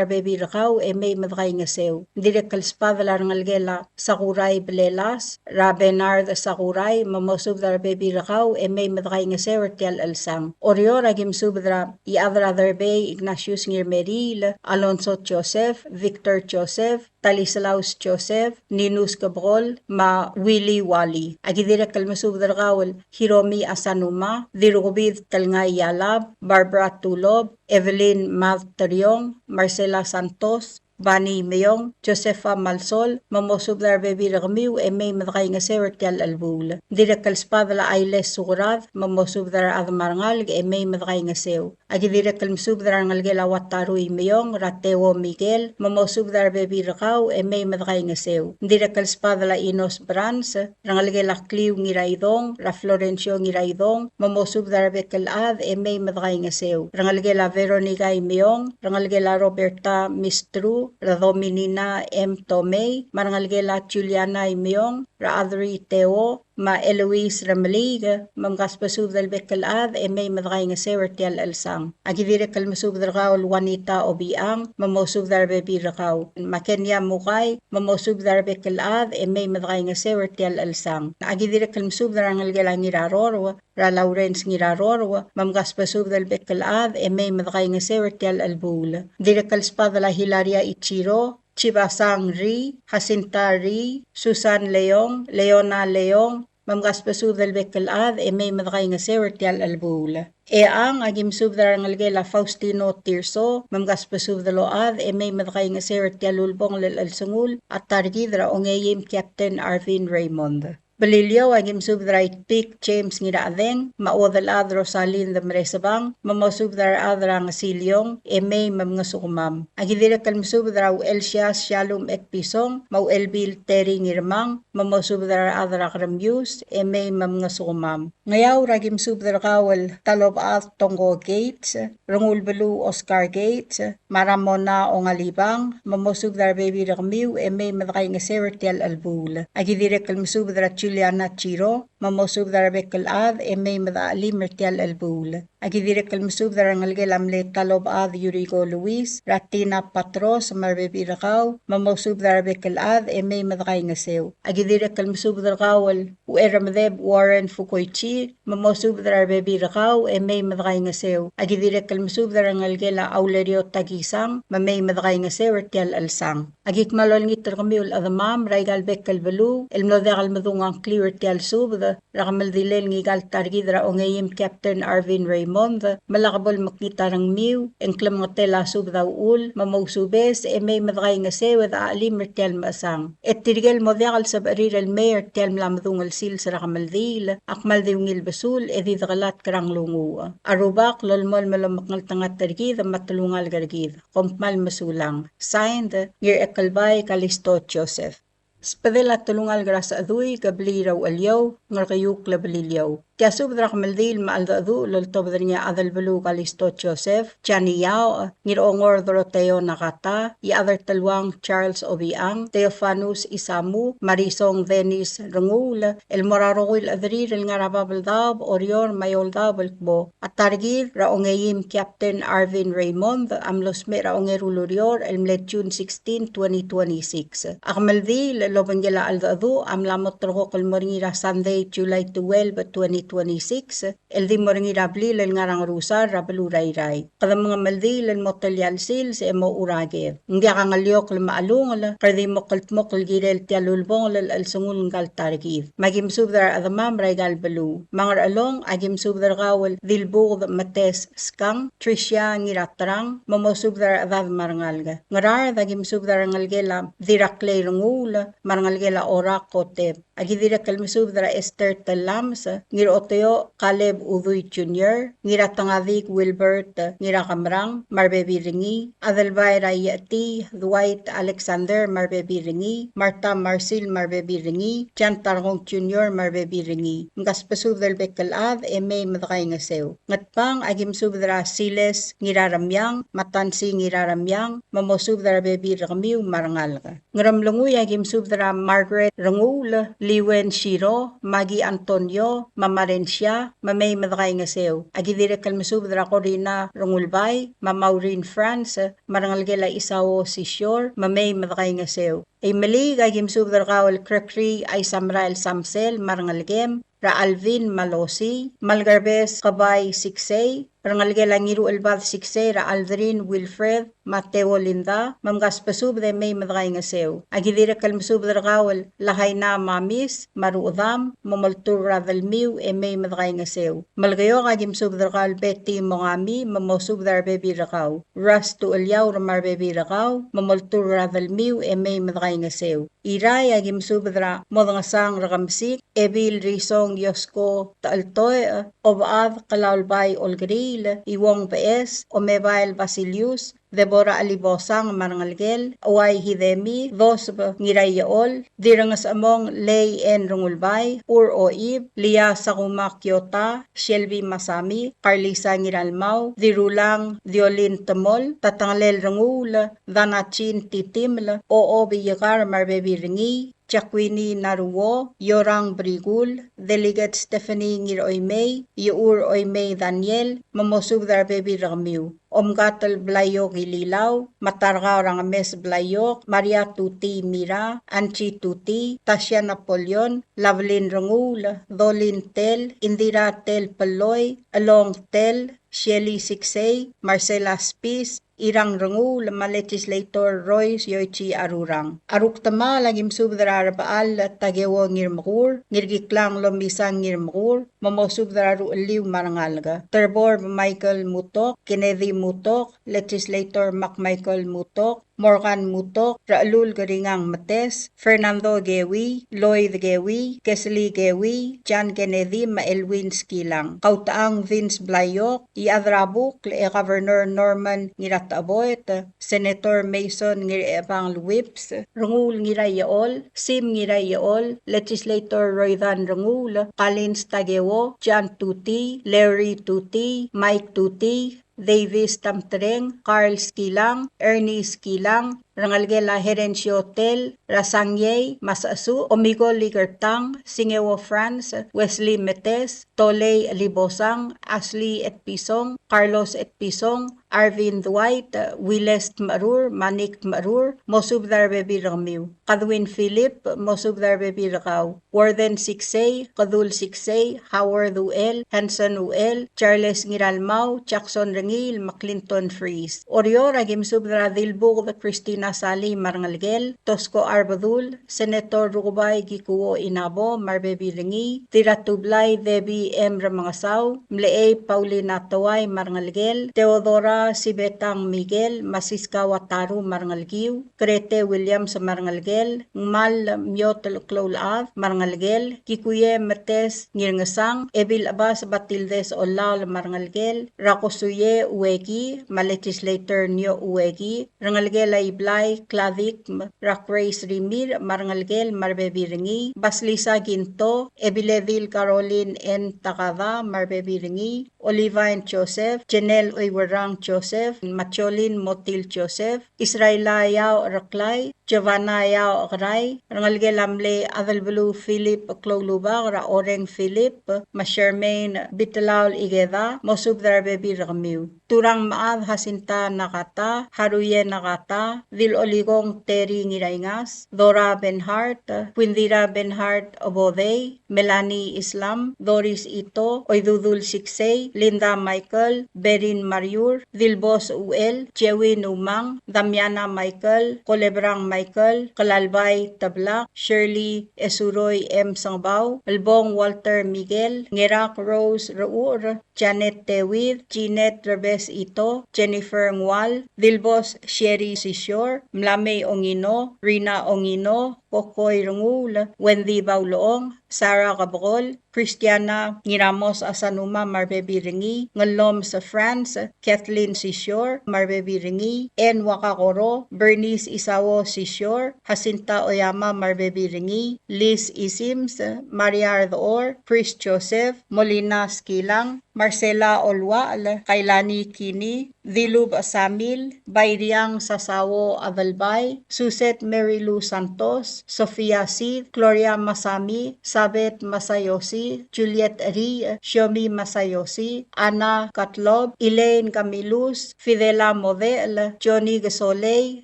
a rebebil er kau e mei me dekaingeseu. Dirrek el sbadel a rengelekel a Sakurai Blelas, er a Bernard Sakurai, me mosubed er a rebebil er kau e mei me dekaingeseu er tia el chelsang. Oreor a ki mesubed er a Iechad er a Derbei Ignatius Ngirmeriil, Alonso Joseph, Victor Joseph, Talislaus Joseph, Ninus Kebekol, me a Willy Wally. A ki dirrek el mesubed er kau el Hiromi Asanuma, Dirukubid Telngai Yalab, Barbara Tulob, Evelyn Mad Teriong, Marcela Santos, Bani Meong, Josefa Malsol, me mosubed er a rebebil er kemiu e mei me dekaingeseu er tia el chelebuul. Dirrek el sbadel a Ailes Sukerad, me mosubed er a rechad me a rengalek e mei me dekaingeseu. A ki dirrek el mesubed er a rengelekel a Wataru Imeong, er a Teo Miguel, me mosubed er a rebebil er kau e mei me dekaingeseu. Dirrek el sbadel a Inos Brans, rengelekel a Kliu Ngiraidong, er a Florencio Ngiraidong, me mosubed er a rebek el chad e mei me dekaingeseu. Rengelekel a Veronica Imeong, rengelekel a Roberta Mistru, er a Dominina M. Tomei, me a rengelekel a Juliana Imeong, er a Adri Teo, me a Eloise Remeliik, me mkasbesubed el bek el chad e mei me dekaingeseu er tia el chelsang. Aki dirrek el mesubed er kau el Juanita Obichang, me mosubed er a rebebil er kau. Me a Kenia Mukai, me mosubed er a rebek el chad e mei me dekaingeseu er tia el chelsang. Aki dirrek el mesubed er a rengelekel a Ngirarorou, er a Lawrence Ngirarorou, me mkasbesubed el bek el chad e mei me dekaingeseu er tia el chelebuul. Dirrek el sbadel a Hilaria Ichiro, Chibasang Ri, Jacinta Ri, Susan Leong, Leona Leong, me mkasbesubed el bek el chad e mei me dekaingeseu er tia el chelebuul. Echang, aki mesubed er a rengelekel a Faustino Tirso, me mkasbesubed el ochad e mei me dekaingeseu er tia el ulebongel el chelsengul a ta er kid er a ongeim Captain Arvin Raymond. Beliliou, aki mesubed er a Itpik James Ngirachedeng, me a Uodelchad Rosalind Meresebang, me mosubed er a rechad er a Ngesiliong, e mei me mngesukemam. Aki dirrek el mesubed er a Uchelsias Shalom Etpison, me a Uchelbil Terry Ngirmang, me mosubed er a rechad er a Keremius, e mei me mngesukemam. Ngeaur, aki mesubed er kau el Talobechad Tongko Gates, Rengulbeluu Oscar Gates, me a Ramona Ongalibang, me mosubed er a rebebil er kemiu e mei me dekaingeseu er tia el chelebuul. Aki dirrek el mesubed er a Juliana Chiro, me mosubed er a rebek el chad e mei me dechachelim er tia el chelebuul. Aki dirrek el mesubed er a rengelekel a mle Talobechad Yuriko Luis, er a Tina Patros, me a rebebil er kau, me mosubed er a rebek el chad e mei me dekaingeseu. Aki dirrek el mesubed er kau el Ucheremedeb Warren Fukoichi, me mosubed er a rebebil er kau e mei me dekaingeseu. Aki dirrek el mesubed er a rengelekel a Aulerio Takisang, me mei me dekaingeseu er tia el chelsang. Aki kmal olengit er kemiu el chedemam er aika el bek el beluu el mlo diak el medung a ngkliu er tia el subed er a kemeldilel ngika el ta er kid er a ongeim Captain Arvin Raymond, me lak bo lemekngit a rengmiu e ng klemengetel a subed a uchul, me mousubes e mei me dekaingeseu e dechachelim er tia el mechesang. E tirke el mo diak el sebechir el mei er tia el mla medung el sils er a kemeldiil, a kmal di ungil besul e di dekelatk er a nglunguuch. A Rubak lolemolem el omekngeltengat er kid me a telungalek er kid. Kom kmal mesulang. Signed, Ngirchekelbai Kalisto Joseph. Sbedel a telungalek er a Secheduik, Blil er a Ucheliou, Ngerkeiukl Beliliou. Tia subed er a kemeldiil me a cheldecheduch el oltobed er ngii a Adelbeluu Kalisto Joseph, Jani Yaoch, Ngirongor Doroteo Nakata, Iechad er Teluang Charles Obichang, Theofanus Isamu, me a Risong Dennis Renguul, el mo er a rokui el chederir el ngar er a Babeldaob, Oreor, me a Eouldaob el kmo a ta er kid er a ongeim Captain Arvin Raymond a mlo smecher er a ongeru el ureor el mle June sixteen, twenty twenty-six. A kemeldiil el obengkel a cheldecheduch a mla mo ulterekokl el mo er ngii er a Sunday, July twelve, twenty twenty-six, el di mo er ngii er a blil el ngar er a Ngerusar er a beluu er a Irrai. Kede mengemeldiil el mo telia el sils e mochu er a ked. Ng diak a ngeliokl me a chelungel, kede di mo kldmokl el kirel tia el ulebongel el chelsengul ngka el ta er kid. Me aki mesubed er a rechedemam er aika el beluu. Me a Ngerchelong, aki mesubed er kau el Dilbuked Metes Skang, Tricia Ngiraterang, me mosubed er a rechedad me a rengalek. Ngaraard, aki mesubed er a rengelekel a Diraklei Renguul, me a rengelekel a Orak Kotep. Aki dirrek el mesubed er a Esther Tellames, Ngiroteo Caleb Udui Junior, Ngiratengadik Wilbert Ngirakemerang, me a rebebil er ngii, Adelbai er a Iechetii Dwight Alexander, me a rebebil er ngii, Martha Marsil, me a rebebil er ngii, Jan Tarkong Junior, me a rebebil er ngii. Mkasbesubed el bek el chad e mei me dekaingeseu. Ngatpang, aki mesubed er a Siles Ngiraremiang, me a Tansi Ngiraremiang, me mosubed er a rebebil er kemiu me a rengalek. Ngeremlengui, aki mesubed er a Margaret Renguul, Liwen Shiro, Maggie Antonio, me a Marensia, me mei me dekaingeseu. Aki dirrek el mesubed er a Corina Rengulbai, me a Maureen France, me a rengelekel a Isao Sisior, me mei me dekaingeseu. Imeliik, aki mesubed er kau el Gregory Aisamerael Samsel, me a rengelekem, er a Alvin me a Losi, me a Lekerbes Kebai Siksei, rengelekel a Ngiruchelbad Siksei, er a Aldrin Wilfred, me a Teo Linda, me mkasbesubed e mei me dekaingeseu. Aki dirrek el mesubed er kau el Lahaina Mamis, me a Ruchedam, me moltur er a delmiu e mei me dekaingeseu. Melekeok, aki mesubed er kau el Betty Mongami, me mosubed er a rebebil er kau. Ras Tucheliaur me a rebebil er kau, me moltur er a delmiu e mei me dekaingeseu. Irrai, aki mesubed er a Modengesang Rekemesik, Ebil Risong Yosko Techeltoech, Obechad Kelaulbai Olkeriil, Iuong Beches, Omebael Basilius, Deborah Alibosang me a rengelekel, Uai Hidemi, Doseb Ngiraiechol, Dirrengesemong Lei N. Rengulbai, Ur Oib, Lia Sakuma Kiota, Shelby Masami, Carlisa Ngiralmau, Dirulang Diolin Temol, Tatengelel Renguul, Danachin Titiml, Ochob Iekar me a rebebil er ngii, Jacquini Naruo, Yorang Brikul, Delegate Stephanie Ngiroimei, Iechur Oimei Daniel, me mosubed er a rebebil er kemiu. Omkatel Blaiok Ililau, me a Tarkau er a Ngemes Blaiok, Maria Tuti Mira, Angie Tuti, Tasia Napoleon, Lavelin Renguul, Dolin Tel, Indira Tel Peloi, Elong Tel, Shelly Siksei, Marcela Spis, Irang Renguul, me a Legislator Royce Yoichi Arurang. A rukdemaol a ki mesubed er a Rebechall Takeo Ngirmekur, Ngirkiklang Lomisang Ngirmekur, me mosubed er a ruchelliu me a rengalek. Terbor Michael Mutok, Kennedy Mutok, Legislator Mark Michael Mutok, Morgan Mutok, Rechelul Keringang Metes, Fernando Kewi, Lloyd Kewi, Kesley Kewi, John Kennedy, me a Elwin Skilang. Kautechang Vince Blaiok, Iechad er a Bukl e Governor Norman Ngiratecheboet, Senator Mason Ngirchechebangel Whipps, Renguul Ngiraiechol, Sim Ngiraiechol, Legislator Roydan Renguul, Collins Takeo, John Tuti, Larry Tuti, Mike Tuti, Davis Tamtreng, Carl Skilang, Ernie Skilang, rengelekel a Herencio Tel, Rasangiei Masasu, Omiko Likertang, Singeo Franz, Wesley Metes, Tolei Libosang, Ashley Etpison, Carlos Etpison, Arvin Dwight, Willes Tmerur, Manik Tmerur, mosubed er a rebebil er kemiu. Kadwin Philip, mosubed er a rebebil er kau. Warden Siksei, Kedul Siksei, Howard Uchel, Hanson Uchel, Charles Ngiralmau, Jackson Rengiil, me a Clinton Fries. Oreor a ki mesubed er a Dilbuked Christina Salii me a rengelekel, Tosko Arbedul, Senator Rukebai Kikuo Inabo me a rebebil er ngii, Diratublai Debbie M. Remengesau, Mlechei Paulina Toai me a rengelekel, Theodora Sibetang Miguel, me a Siska Wataru me a rengelekiu, Krete Williams me a rengelekel, Ngmal Miot el Kloulechad me a rengelekel, Kikuie Metes Ngirngesang, Ebil Chebas Batildes Ollaol me a rengelekel, Rakosuie Ueki, me a Legislator Nio Ueki, rengelekel a Iblai Kladikm, er a Grace Rimirch me a rengelekel me a rebebil er ngii, Basilisa Kinto, Ebiledil Caroline N. Takada me a rebebil er ngii, Olivine Joseph, Janelle Oiwerang Joseph, me a Jolin Motil Joseph, Israela Yao Reklai, Giovanna Yao Kerai, rengelekel a mle Adelbeluu Philip Kloulubak, er a Oreng Philip, me a Charmaine Bitelaol Ikeda, mosubed er a rebebil er kemiu. Turang Mechad Jacinta Nakata, Haruye Nakata, Dil Olikong Terry Ngiraingas, Dora Benhart, Quindira Benhart Obodei, Melanie Islam, Doris Ito, Oidudul Siksei, Linda Michael, Berin Mariur, Dilbos Uchel, Jewin Umang, Damiana Michael, Kolebrang Michael, Kelalbai Teblak, Shirley Esuroi M. Sengebau, Elbong Walter Miguel, Ngerak Rose Reucher, Janet Tewid, Jeanette Rebes Ito, Jennifer Ngual, Dilbos Sherry Sisior, Mlamei Ongino, Rina Ongino, Kokoi Renguul, Wendy Baulechong, Sarah Kebekol, Christiana Ngiramos Asanuma me a rebebil er ngii, Ngellomes France, Kathleen Sisior me a rebebil er ngii, Anne Wakakoro, Bernice Isao Sisior, Jacinta Oyama me a rebebil er ngii, Liz Isims, Maria Ardechor, Chris Joseph, Molina Skilang, Marcela Oluachel, Kailani Kini, Dilub Samil, Bairiang Sasao Adelbai, Suset Mary Lou Santos, Sofia Sid, Gloria Masami, Sabet Masayoshi, Juliet Ri, Shiomi Masayoshi, Anna Katlob, Elaine Camilus, Fidela Model, Johnny Gesolei,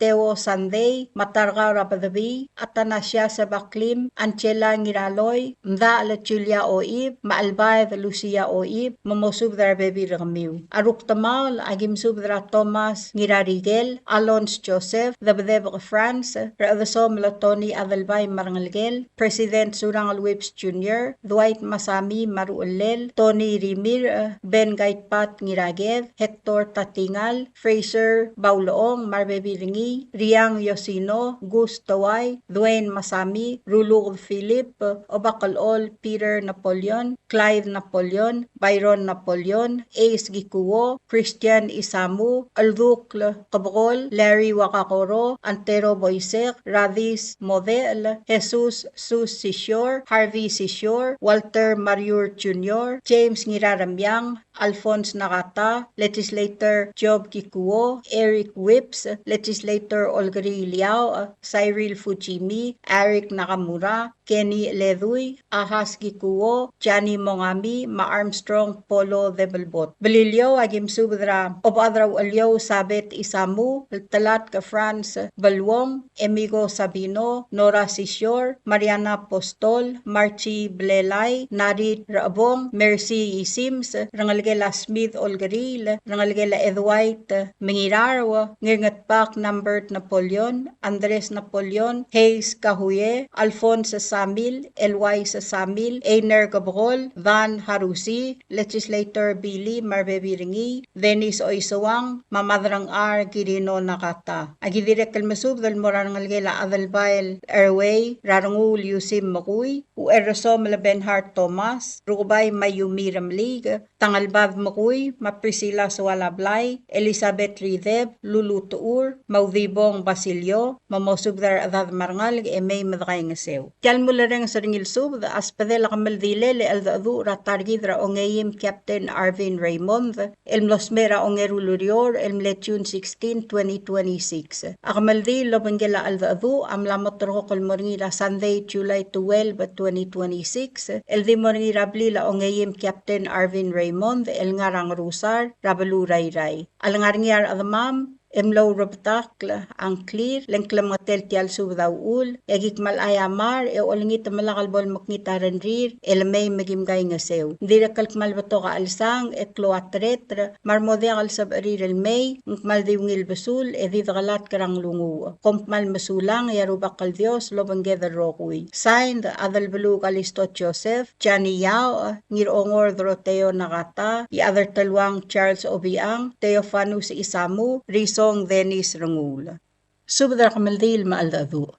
Theo Sandei, me a Tarkau er a Bedebii, Athanasia Sebaklim, Angela Ngiraloi, Mdachel Julia Oib, me a Chelbaed Lucia Oib, me mosubed er a rebebil er kemiu. A rukdemaol a ki mesubed er a Thomas Ngirarikel, Alons Joseph, Debedebek France, Rechedesomel Tony Adelbai me a rengelekel, President Surangel Whipps Junior, Dwight Masami me a ruchellel, Tony Rimirch, Ben Gaitpat Ngiraked, Hector Tatingal, Fraser Baulechong me a rebebil er ngii, Riang Yosino, Gus Towai, Dwayne Masami, Ruluked Philip, Obakelchol Peter Napoleon, Clyde Napoleon, Byron Napoleon, Ace Kikuo, Christian Isamu, Eldukl Kebekol, Larry Wakakoro, Antero Boisek, Radis Model, Jesus Sus Sisior, Harvey Sisior, Walter Mariur Junior, James Ngiraremiang, Alphonse Nakata, Legislator Job Kikuo, Eric Whipps, Legislator Olkeriil Liao, Cyril Fujimi, Eric Nakamura, Kenny Ledui, Ahas Kikuo, Johnny Mongami, me a Armstrong Polo Debelbot. Beliliou, a ki mesubed er a Obechad er a Ucheliou Sabet Isamu, Telatk France Beluong, Emigo Sabino, Nora Sisior, Mariana Apostol, Marchi Blelai, Narit Rechebong, Mercy Isims, rengelekel a Smith Olkeriil, rengelekel a Edwait Mengirarou, Ngirngetbak Nambert Napoleon, Andres Napoleon, Hayes Kahuye, Alphonse Samil, Elwais Samil, Einer Kebekol, Dan Harusi, Legislator Billy me a rebebil er ngii, Dennis Oisouang, me a Madrang R. Kirino Nakata. A ki dirrek el mesubed el mo er a rengelekel a Adelbai el Erwei, er a Renguul Yusim Mekui, Ucherresom el Benhart Thomas, Rukebai Mayumi Remeliik, Tangelbad Mekui, me a Priscilla Soalablai, Elizabeth Rideb, Lulu Techur, me a Udibong Basilio, me mosubed er a rechedad me a rengalek e mei me dekaingeseu. Tia el mulerrenges er ngii el subed a sbedel a kemeldilel e cheldecheduch er a ta er kid er a ongeim Captain Arvin Raymond, el mlo smecher er a ongeru el ureor, el mle June sixteen, twenty twenty-six. A kemeldiil el obengkel a cheldecheduch a mla mo terrekokl el mo er ngii er a Sunday, July twelve, twenty twenty-six, el di mo er ngii er a blil a ongeim Captain Arvin Raymond, el ngar er a Ngerusar, er a beluu er a Irrai. A lengar er ngii a rechedemam e mlo ourebetakl a ngklir, le ng klemengetel tia el subed a uchul, e ki kmal aiamar, e olengit me lak el bo lemekngit a rengrir, e le mei me kim kaingeseu. Ng dirrek el kmal betok a chelsang, e klou a tereter, me a re mo diak el sebechir el mei, ng kmal di ungil besul, e di dekelatk er a nglunguuch. Kom kmal mesulang, e a Rubak el Dios lobengked el rokui. Signed, Adelbeluu Kalisto Joseph, Jani Yao, Ngirongor Doroteo Nakata, Iechad er Teluang Charles Obichang, Theofanus Isamu, Risong Dennis Renguul. Subed er a kemeldiil me a cheldecheduch.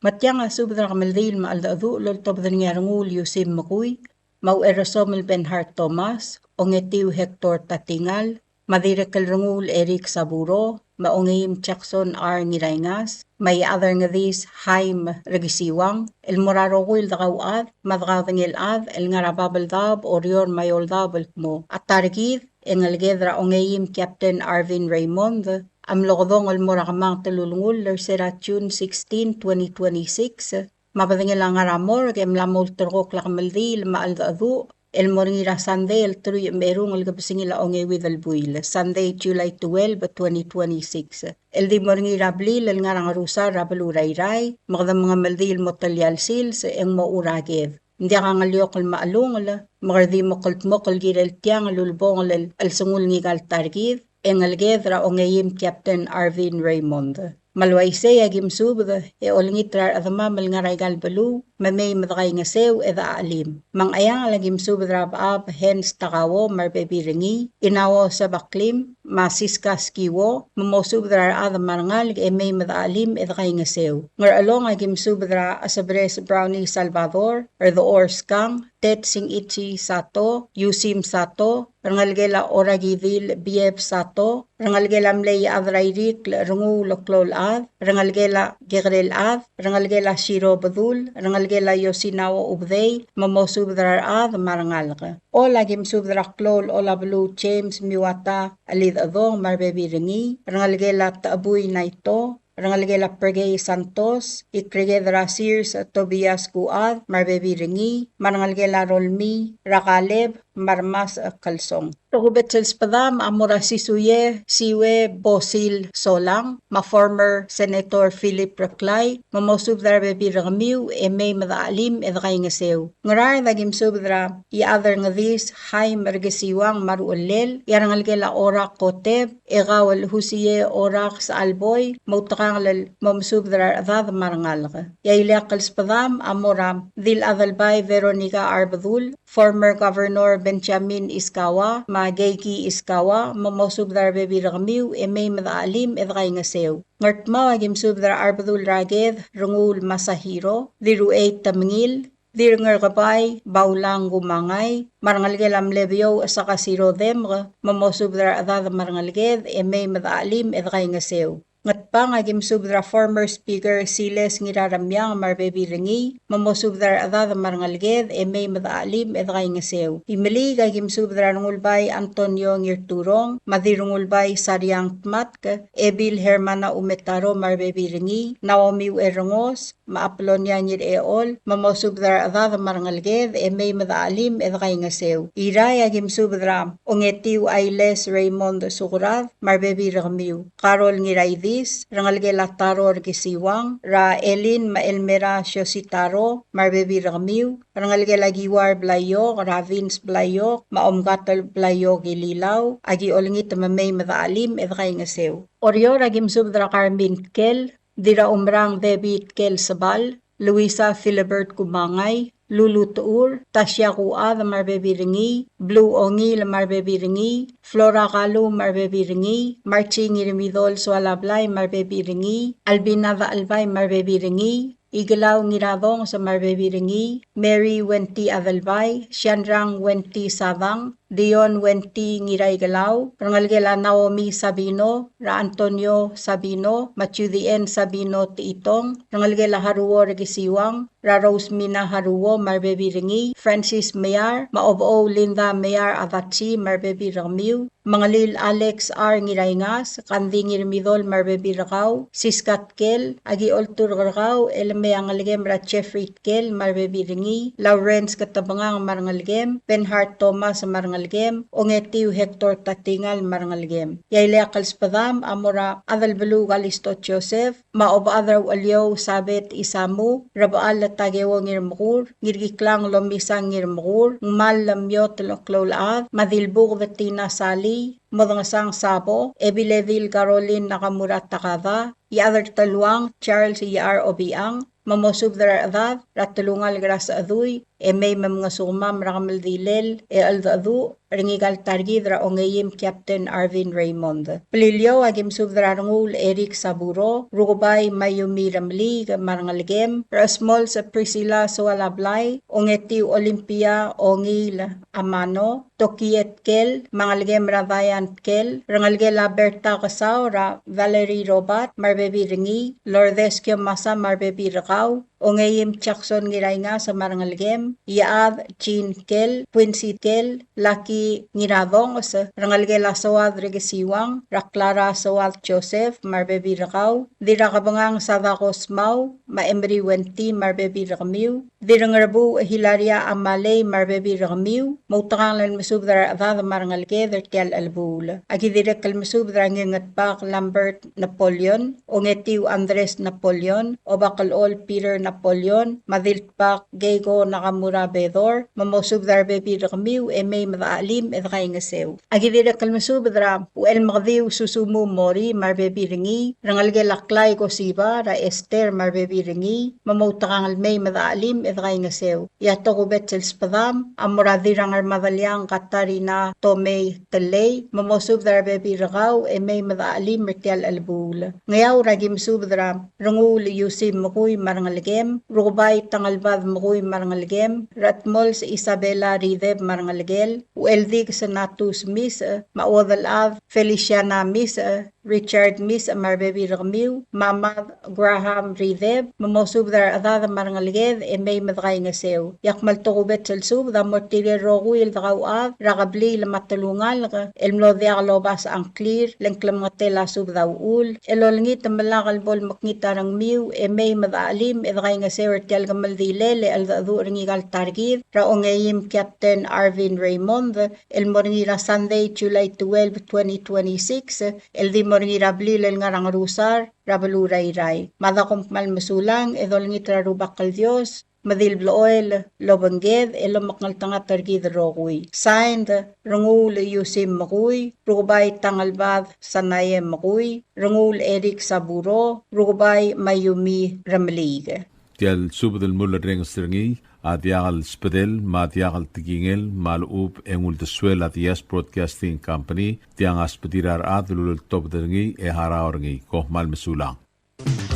Me tiang a subed er a kemeldiil me a cheldecheduch el oltobed er ngii a Renguul Yusim Mekui, me a Ucherresom el Benhart Thomas, Ongetiu Hector Tatingal, me a dirrek el Renguul Eric Saburo, me a Ongeim Jackson R. Ngiraingas, me a Iechad er Ngedis Haim Rekisiwang, el mo er a rokui el dekauchad me a dekaudengei el chad el ngar er a Babeldaob, Oreor me a Eouldaob el kmo a ta er kid e ngeleked er a Ongeim Captain Arvin Raymond a mlo kedong el mo er a kemanget el ulengull er se er a June sixteen, twenty twenty-six, me a bedengel a ngar er a morgue e mla mo ulterekokl a kemeldiil me a cheldecheduch el mo er ngii er a Sunday el teruich me a erung el kebesengil a ongeuid el buil, Sunday, July twelve, twenty twenty-six. El di mo er ngii er a blil el ngar er a Ngerusar er a beluu er a Irrai, me kede mengemeldiil el mo telia el sils e ng mo er a ked. Ng diak a ngeliokl me a chelungel, me kede di mo kldmokl el kirel tiang el ulebongel el chelsengul ngika el ta er kid, e ngeleked er a Ongeim Captain Arvin Raymond. Me a le uaisei a ki mesubed e olengit er a rechedemam el ngar er aika el beluu, me mei me dekaingeseu e dechachelim. Me a Ngcheangel a ki mesubed er a Bechab Hans Takao me a rebebil er ngii, Inao Sebaklim, me a Siska Skiwo, me mosubed er a rechad me a rengalek e mei me dechachelim e dekaingeseu. Ngerchelong a ki mesubed er a Chesebres Brownie Salvador, Rdechor Skang, Ted Singichi Sato, Yusim Sato, rengelekel a Orakidil Bieb Sato, rengelekel a mle Iechad er a Irikl Renguul Kloulchad, rengelekel a Kekerelchad, rengelekel a Siro Bedul, rengelekel a Yosinao Ubedei, me mosubed er a rechad me a rengalek. Chol a ki mesubed er a Kloul Olabeluu James Miwata Chelidechedong me a rebebil er ngii, rengelekel a Techebui Naito, rengelekel a Pergei Santos, Ikreked er a Sears Tobias Kuchad me a rebebil er ngii, me a rengelekel a Rolmii er a Kaleb me a Remas Kelsong. Tokubets el sbedam a mo er a Sisuie Siue Bosil Solang me a former Senator Philip Reklai, me mosubed er a rebebil er kemiu e mei me dechachelim e dekaingeseu. Ngaraard a ki mesubed er a Iechad er Ngedis Haim Rekesiwang me a ruchellel, e a rengelekel a Orak Koteb, e kau el Husie Orak Saalboi, me outekangel el mo mesubed er a rechedad me a rengalek. E a ileakl el sbedam a mo er a Dil Adelbai Veronica Arbedul, former Governor Benjamin Iskawa, me a Keiki Iskawa, me mosubed er a rebebil er kemiu e mei me dechachelim e dekaingeseu. Ngardmau a ki mesubed er a Arbedul er a Ked Renguul Masahiro, Diruchei Temengil, Dirngerkebai Baulang Kumangai, me a rengelekel a mle Beouch Sakasiro Demk, me mosubed er a rechedad me a rengeleked, e mei me dechachelim e dekaingeseu. Ngatpang a ki mesubed er a former speaker Siles Ngiraremiang me a rebebil er ngii, me mosubed er a rechedad me a rengeleked, e mei me dechachelim e dekaingeseu. Imeliik a ki mesubed er a Rengulbai Antonio Ngirturong, me a Dirrengulbai Sariang Tmatk, Ebil Hermana Umetaro me a rebebil er ngii, Naomi Uerengos, me a Apolonia Ngirechol, me mosubed er a rechedad me a rengeleked, e mei me dechachelim e dekaingeseu. Irrai a ki mesubed er a Ongetiu Ailes Raymond Sukrad, me a rebebil er kemiu. Carol Ngiraidis, rengelekel a Taro er Kisiwang, er a Elin me a Elmera Siositaro, me a rebebil er kemiu, rengelekel a Kiuar Blaiok, er a Vince Blaiok, me a Omkatel Blaiok Ililau, a ki olengit me mei me dechachelim e dekaingeseu. Oreor a ki mesubed er a Carmen Tkel, Dirraumerang David Tkel Sebal, Luisa Philibert Kumangai, Lulu Techur, Tasia Kuchad me a rebebil er ngii, Blue Ongiil me a rebebil er ngii, Flora Kalu me a rebebil er ngii, Marchi Ngirmidol Soalablai me a rebebil er ngii, Albina Dachelbai me a rebebil er ngii, Ikelau Ngiradongs me a rebebil er ngii, Mary Wenty Adelbai, Sianrang Wenty Sadang, Dion Wenty Ngiraikelau, rengelekel a Naomi Sabino, er a Antonio Sabino, me a Judy Ann Sabino Techitong, rengelekel a Haruo er Kisiwang, er a Rosemina Haruo me a rebebil er ngii, Francis Mear, me a Obechou Linda Mear Adatsi me a rebebil er kemiu, Mengelil Alex R. Ngiraingas, Kandi Ngirmidol me a rebebil er kau, Siska Tkel, a ki olturk er kau el mei a ngelekem er a Jeffrey Tkel me a rebebil er ngii, Lawrence Ketebengang me a rengelekem, Benhart Thomas me a rengelekem, Ongetiu Hector Tatingal me a rengelekem. E a ileakl el sbedam a mo er a Adelbeluu Kalisto Joseph, me a Obechad er a Ucheliou Sabet Isamu, Rebechall Takeo Ngirmekur, Ngirkiklang Lomisang Ngirmekur, Ngmal Lemiot Kloulechad, me a Dilbuked Tina Salii, Modengesang Sabo, Ebiledil Caroline Nakamura Takada, Iechad er Teluang Charles Iechar Obichang, me mosubed er a rechedad er a telungalek er a Sechedui, e mei me mngesukemam er a kemeldilel e cheldecheduch er ngika el ta er kid er a ongeim Captain Arvin Raymond. Beliliou a ki mesubed er a Renguul Eric Saburo, Rukebai Mayumi Remeliik me a rengelekem, Resmols Priscilla Soalablai, Ongetiu Olympia Ongiil Amano, Tokie Tkel, me a ngelekem er a Diane Tkel, rengelekel a Berta Kesau, er a Valerie Robert, me a rebebil er ngii, Lourdes Kiomasa, me a rebebil er kau, Ongeim Jackson Ngiraingas me a rengelekem, Iechad Jean Tkel, Quincy Tkel, Lucky Ngiradongs, rengelekel a Soad er Kesiwang, er a Clara Soad Joseph, me a rebebil er kau, Dirrakebengang Sadako Smau, me a Emery Wenty, me a rebebil er kemiu, Dirrengerebuuch Hilaria Amalei me a rebebil er kemiu, moutekangel el mesubed er a rechedad me a rengeleked er tia el chelebuul. A ki dirrek el mesubed er a Ngirngetbak Lambert Napoleon, Ongetiu Andres Napoleon, Obakelchol Peter Napoleon, me a Diltbak Keiko Nakamura Bedor, me mosubed er a rebebil er kemiu e mei me dechachelim e dekaingeseu. A ki dirrek el mesubed er a Uchelmekediu Susumu Mori me a rebebil er ngii, rengelekel a Klai Kosiba, er a Esther me a rebebil er ngii, me moutekangel mei me dechachelim e dekaingeseu. E a tokubets el sbedam a mo er a Dirrangermadeliang Katarina Tomei Telei, me mosubed er a rebebil er kau e mei me dechachelim er tia el chelebuul. Ngeaur a ki mesubed er a Renguul Iusim Mekui me a rengelekem, Rukebai Tangelbad Mekui me a rengelekem, Ratmols Isabela Rideb me a rengelekel, Ucheldikes Natus Misech, me a Uodelchad Feliciana Misech, Richard Misech me a rebebil er kemiu, me a Mad Graham Rideb, me mosubed er a rechedad me a rengeleked e mei me dekaingeseu. E a kmal tokubets el subed a mo er tirke el rokui el dekauchad er a kebliil me a telungalek el mlo diak lobasech a ngklir, le ng klemengetel a subed a uchul, el olengit me lak el bo lemekngit a rengmiu e mei me dechachelim e dekaingeseu er tia el kemeldilel e cheldecheduch er ngika el ta er kid er a ongeim Captain Arvin Raymond, el mo er ngii er a Sunday, July twelve, twenty twenty-six, el di mo er ngii er a blil el ngar er a Ngerusar er a beluu er a Irrai. Mada kom kmal mesulang e dolengit er a Rubak el Dios me di le blechoel el obengked el omekngeltengat er kid el rokui. Signed, Renguul Iusim Mekui, Rukebai Tangelbad Sanae Mekui, Renguul Eric Saburo, Rukebai Mayumi Remeliik. Tia el subed el mulerrenges er ngii a diak el sbedel me a diak el tekingel me a lechub e ng uldesuel a Diaz Broadcasting Company, tiang a sbedir a rechad el uleltobed er ngii e harau er ngii. Kom kmal mesulang.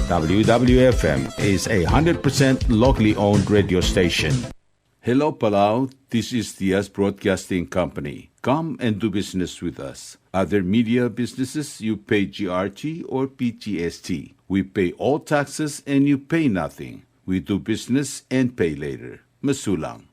W W F M is a hundred percent locally owned radio station. Hello, Palau. This is Diaz Broadcasting Company. Come and do business with us. Other media businesses, you pay G R T or P G S T. We pay all taxes and you pay nothing. We do business and pay later. Mesulang.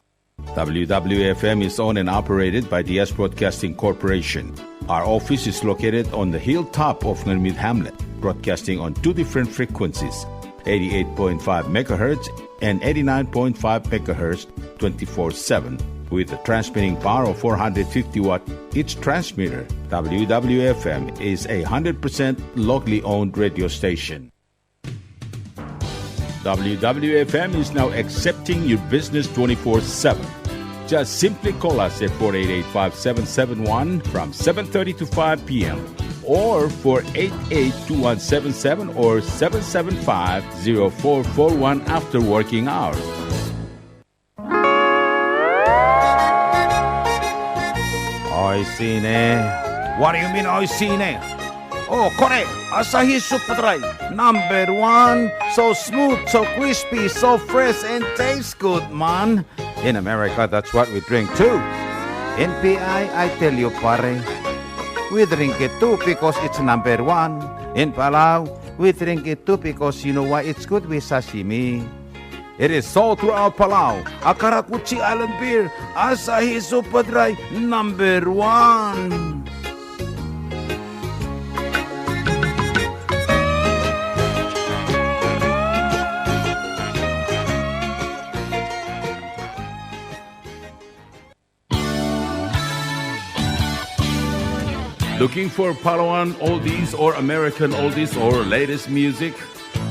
W W F M is owned and operated by Diaz Broadcasting Corporation. Our office is located on the hilltop of Ngermid Hamlet, broadcasting on two different frequencies, eighty-eight point five megahertz and eighty-nine point five megahertz, twenty-four seven, with a transmitting power of four hundred fifty watt each transmitter. W W F M is a hundred percent locally owned radio station. W W F M is now accepting your business twenty-four seven. Just simply call us at four eight eight, five seven seven one from seven thirty to five p m, or four eight eight, two one seven seven or seven seven five, zero four four one after working hours. Oishii ne. What do you mean, oishii ne? Oh, kore, Asahi Super Dry, number one. So smooth, so crispy, so fresh, and tastes good, man. In America, that's what we drink too. In P I, I tell you, pare, we drink it too because it's number one. In Palau, we drink it too because you know why? It's good with sashimi. It is sold throughout Palau. A karakuchi island beer, Asahi Super Dry, number one. Looking for Palauan oldies or American oldies or latest music?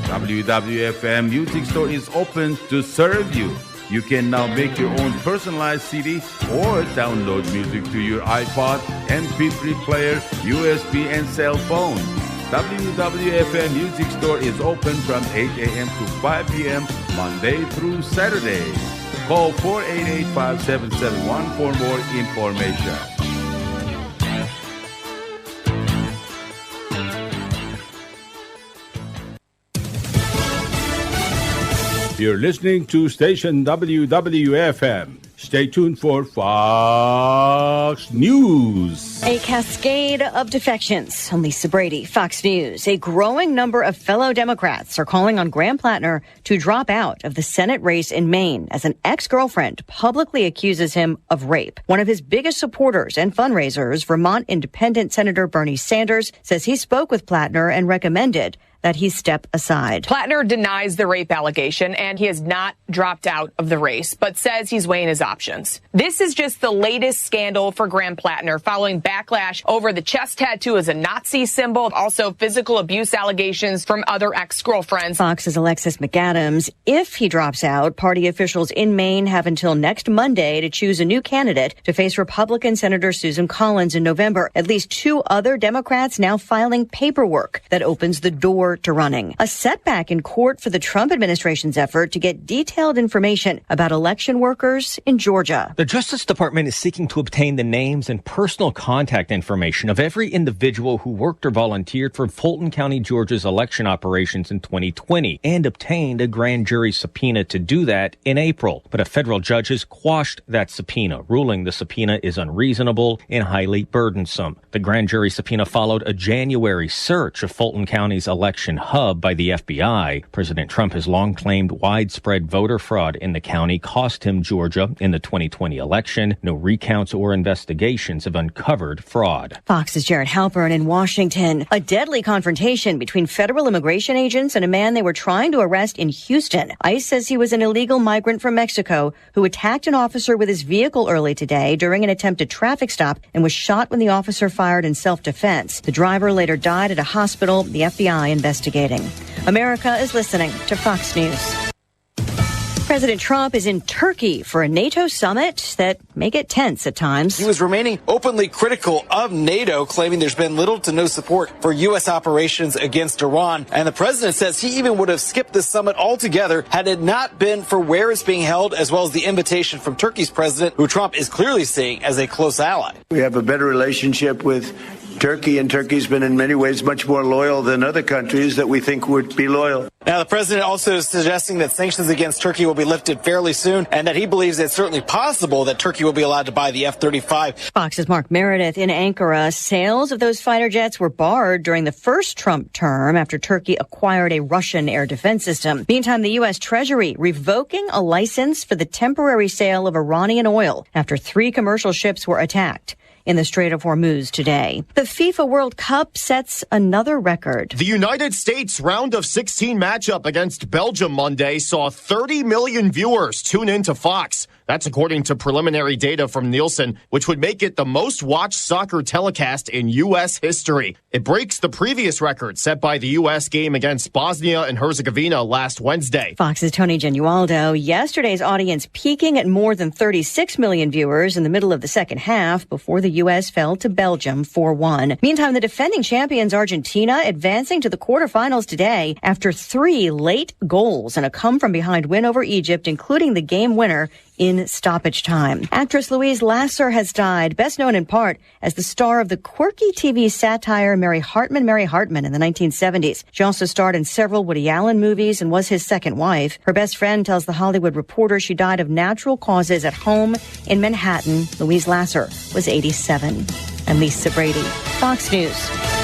W W F M Music Store is open to serve you. You can now make your own personalized C D or download music to your iPod, M P three player, U S B, and cell phone. W W F M Music Store is open from eight a m to five p m, Monday through Saturday. Call four eight eight, five seven seven one for more information. You're listening to station W W F M. Stay tuned for Fox News. A cascade of defections. I'm Lisa Brady, Fox News. A growing number of fellow Democrats are calling on Graham Platner to drop out of the Senate race in Maine as an ex-girlfriend publicly accuses him of rape. One of his biggest supporters and fundraisers, Vermont independent Senator Bernie Sanders, says he spoke with Platner and recommended that he step aside. Platner denies the rape allegation, and he has not dropped out of the race, but says he's weighing his options. This is just the latest scandal for Graham Platner, following backlash over the chest tattoo as a Nazi symbol, also physical abuse allegations from other ex-girlfriends. Fox's Alexis McAdams. If he drops out, party officials in Maine have until next Monday to choose a new candidate to face Republican Senator Susan Collins in November. At least two other Democrats now filing paperwork that opens the door to running. A setback in court for the Trump administration's effort to get detailed information about election workers in Georgia. The Justice Department is seeking to obtain the names and personal contact information of every individual who worked or volunteered for Fulton County, Georgia's election operations in twenty twenty and obtained a grand jury subpoena to do that in April. But a federal judge has quashed that subpoena, ruling the subpoena is unreasonable and highly burdensome. The grand jury subpoena followed a January search of Fulton County's election hub by the F B I. President Trump has long claimed widespread voter fraud in the county cost him Georgia in the twenty twenty election. No recounts or investigations have uncovered fraud. Fox's Jared Halpern in Washington. A deadly confrontation between federal immigration agents and a man they were trying to arrest in Houston. ICE says he was an illegal migrant from Mexico who attacked an officer with his vehicle early today during an attempted traffic stop and was shot when the officer fired in self-defense. The driver later died at a hospital, the F B I investigating. America is listening to Fox News. President Trump is in Turkey for a NATO summit that may get tense at times. He was remaining openly critical of NATO, claiming there's been little to no support for U S operations against Iran. And the president says he even would have skipped the summit altogether had it not been for where it's being held, as well as the invitation from Turkey's president, who Trump is clearly seeing as a close ally. We have a better relationship with Turkey, and Turkey's been in many ways much more loyal than other countries that we think would be loyal. Now, the president also is suggesting that sanctions against Turkey will be lifted fairly soon and that he believes it's certainly possible that Turkey will be allowed to buy the F thirty-five. Fox's Mark Meredith in Ankara. Sales of those fighter jets were barred during the first Trump term after Turkey acquired a Russian air defense system. Meantime, the U S Treasury revoking a license for the temporary sale of Iranian oil after three commercial ships were attacked in the Strait of Hormuz today. The FIFA World Cup sets another record. The United States round of sixteen matchup against Belgium Monday saw thirty million viewers tune in to Fox. That's according to preliminary data from Nielsen, which would make it the most watched soccer telecast in U S history. It breaks the previous record set by the U S game against Bosnia and Herzegovina last Wednesday. Fox's Tony Genualdo. Yesterday's audience peaking at more than thirty-six million viewers in the middle of the second half before the U S fell to Belgium four one. Meantime, the defending champions Argentina advancing to the quarterfinals today after three late goals and a come-from-behind win over Egypt, including the game winner in stoppage time. Actress Louise Lasser has died, best known in part as the star of the quirky T V satire Mary Hartman, Mary Hartman in the nineteen seventies. She also starred in several Woody Allen movies and was his second wife. Her best friend tells The Hollywood Reporter she died of natural causes at home in Manhattan. Louise Lasser was eighty-seven. I'm Lisa Brady, Fox News.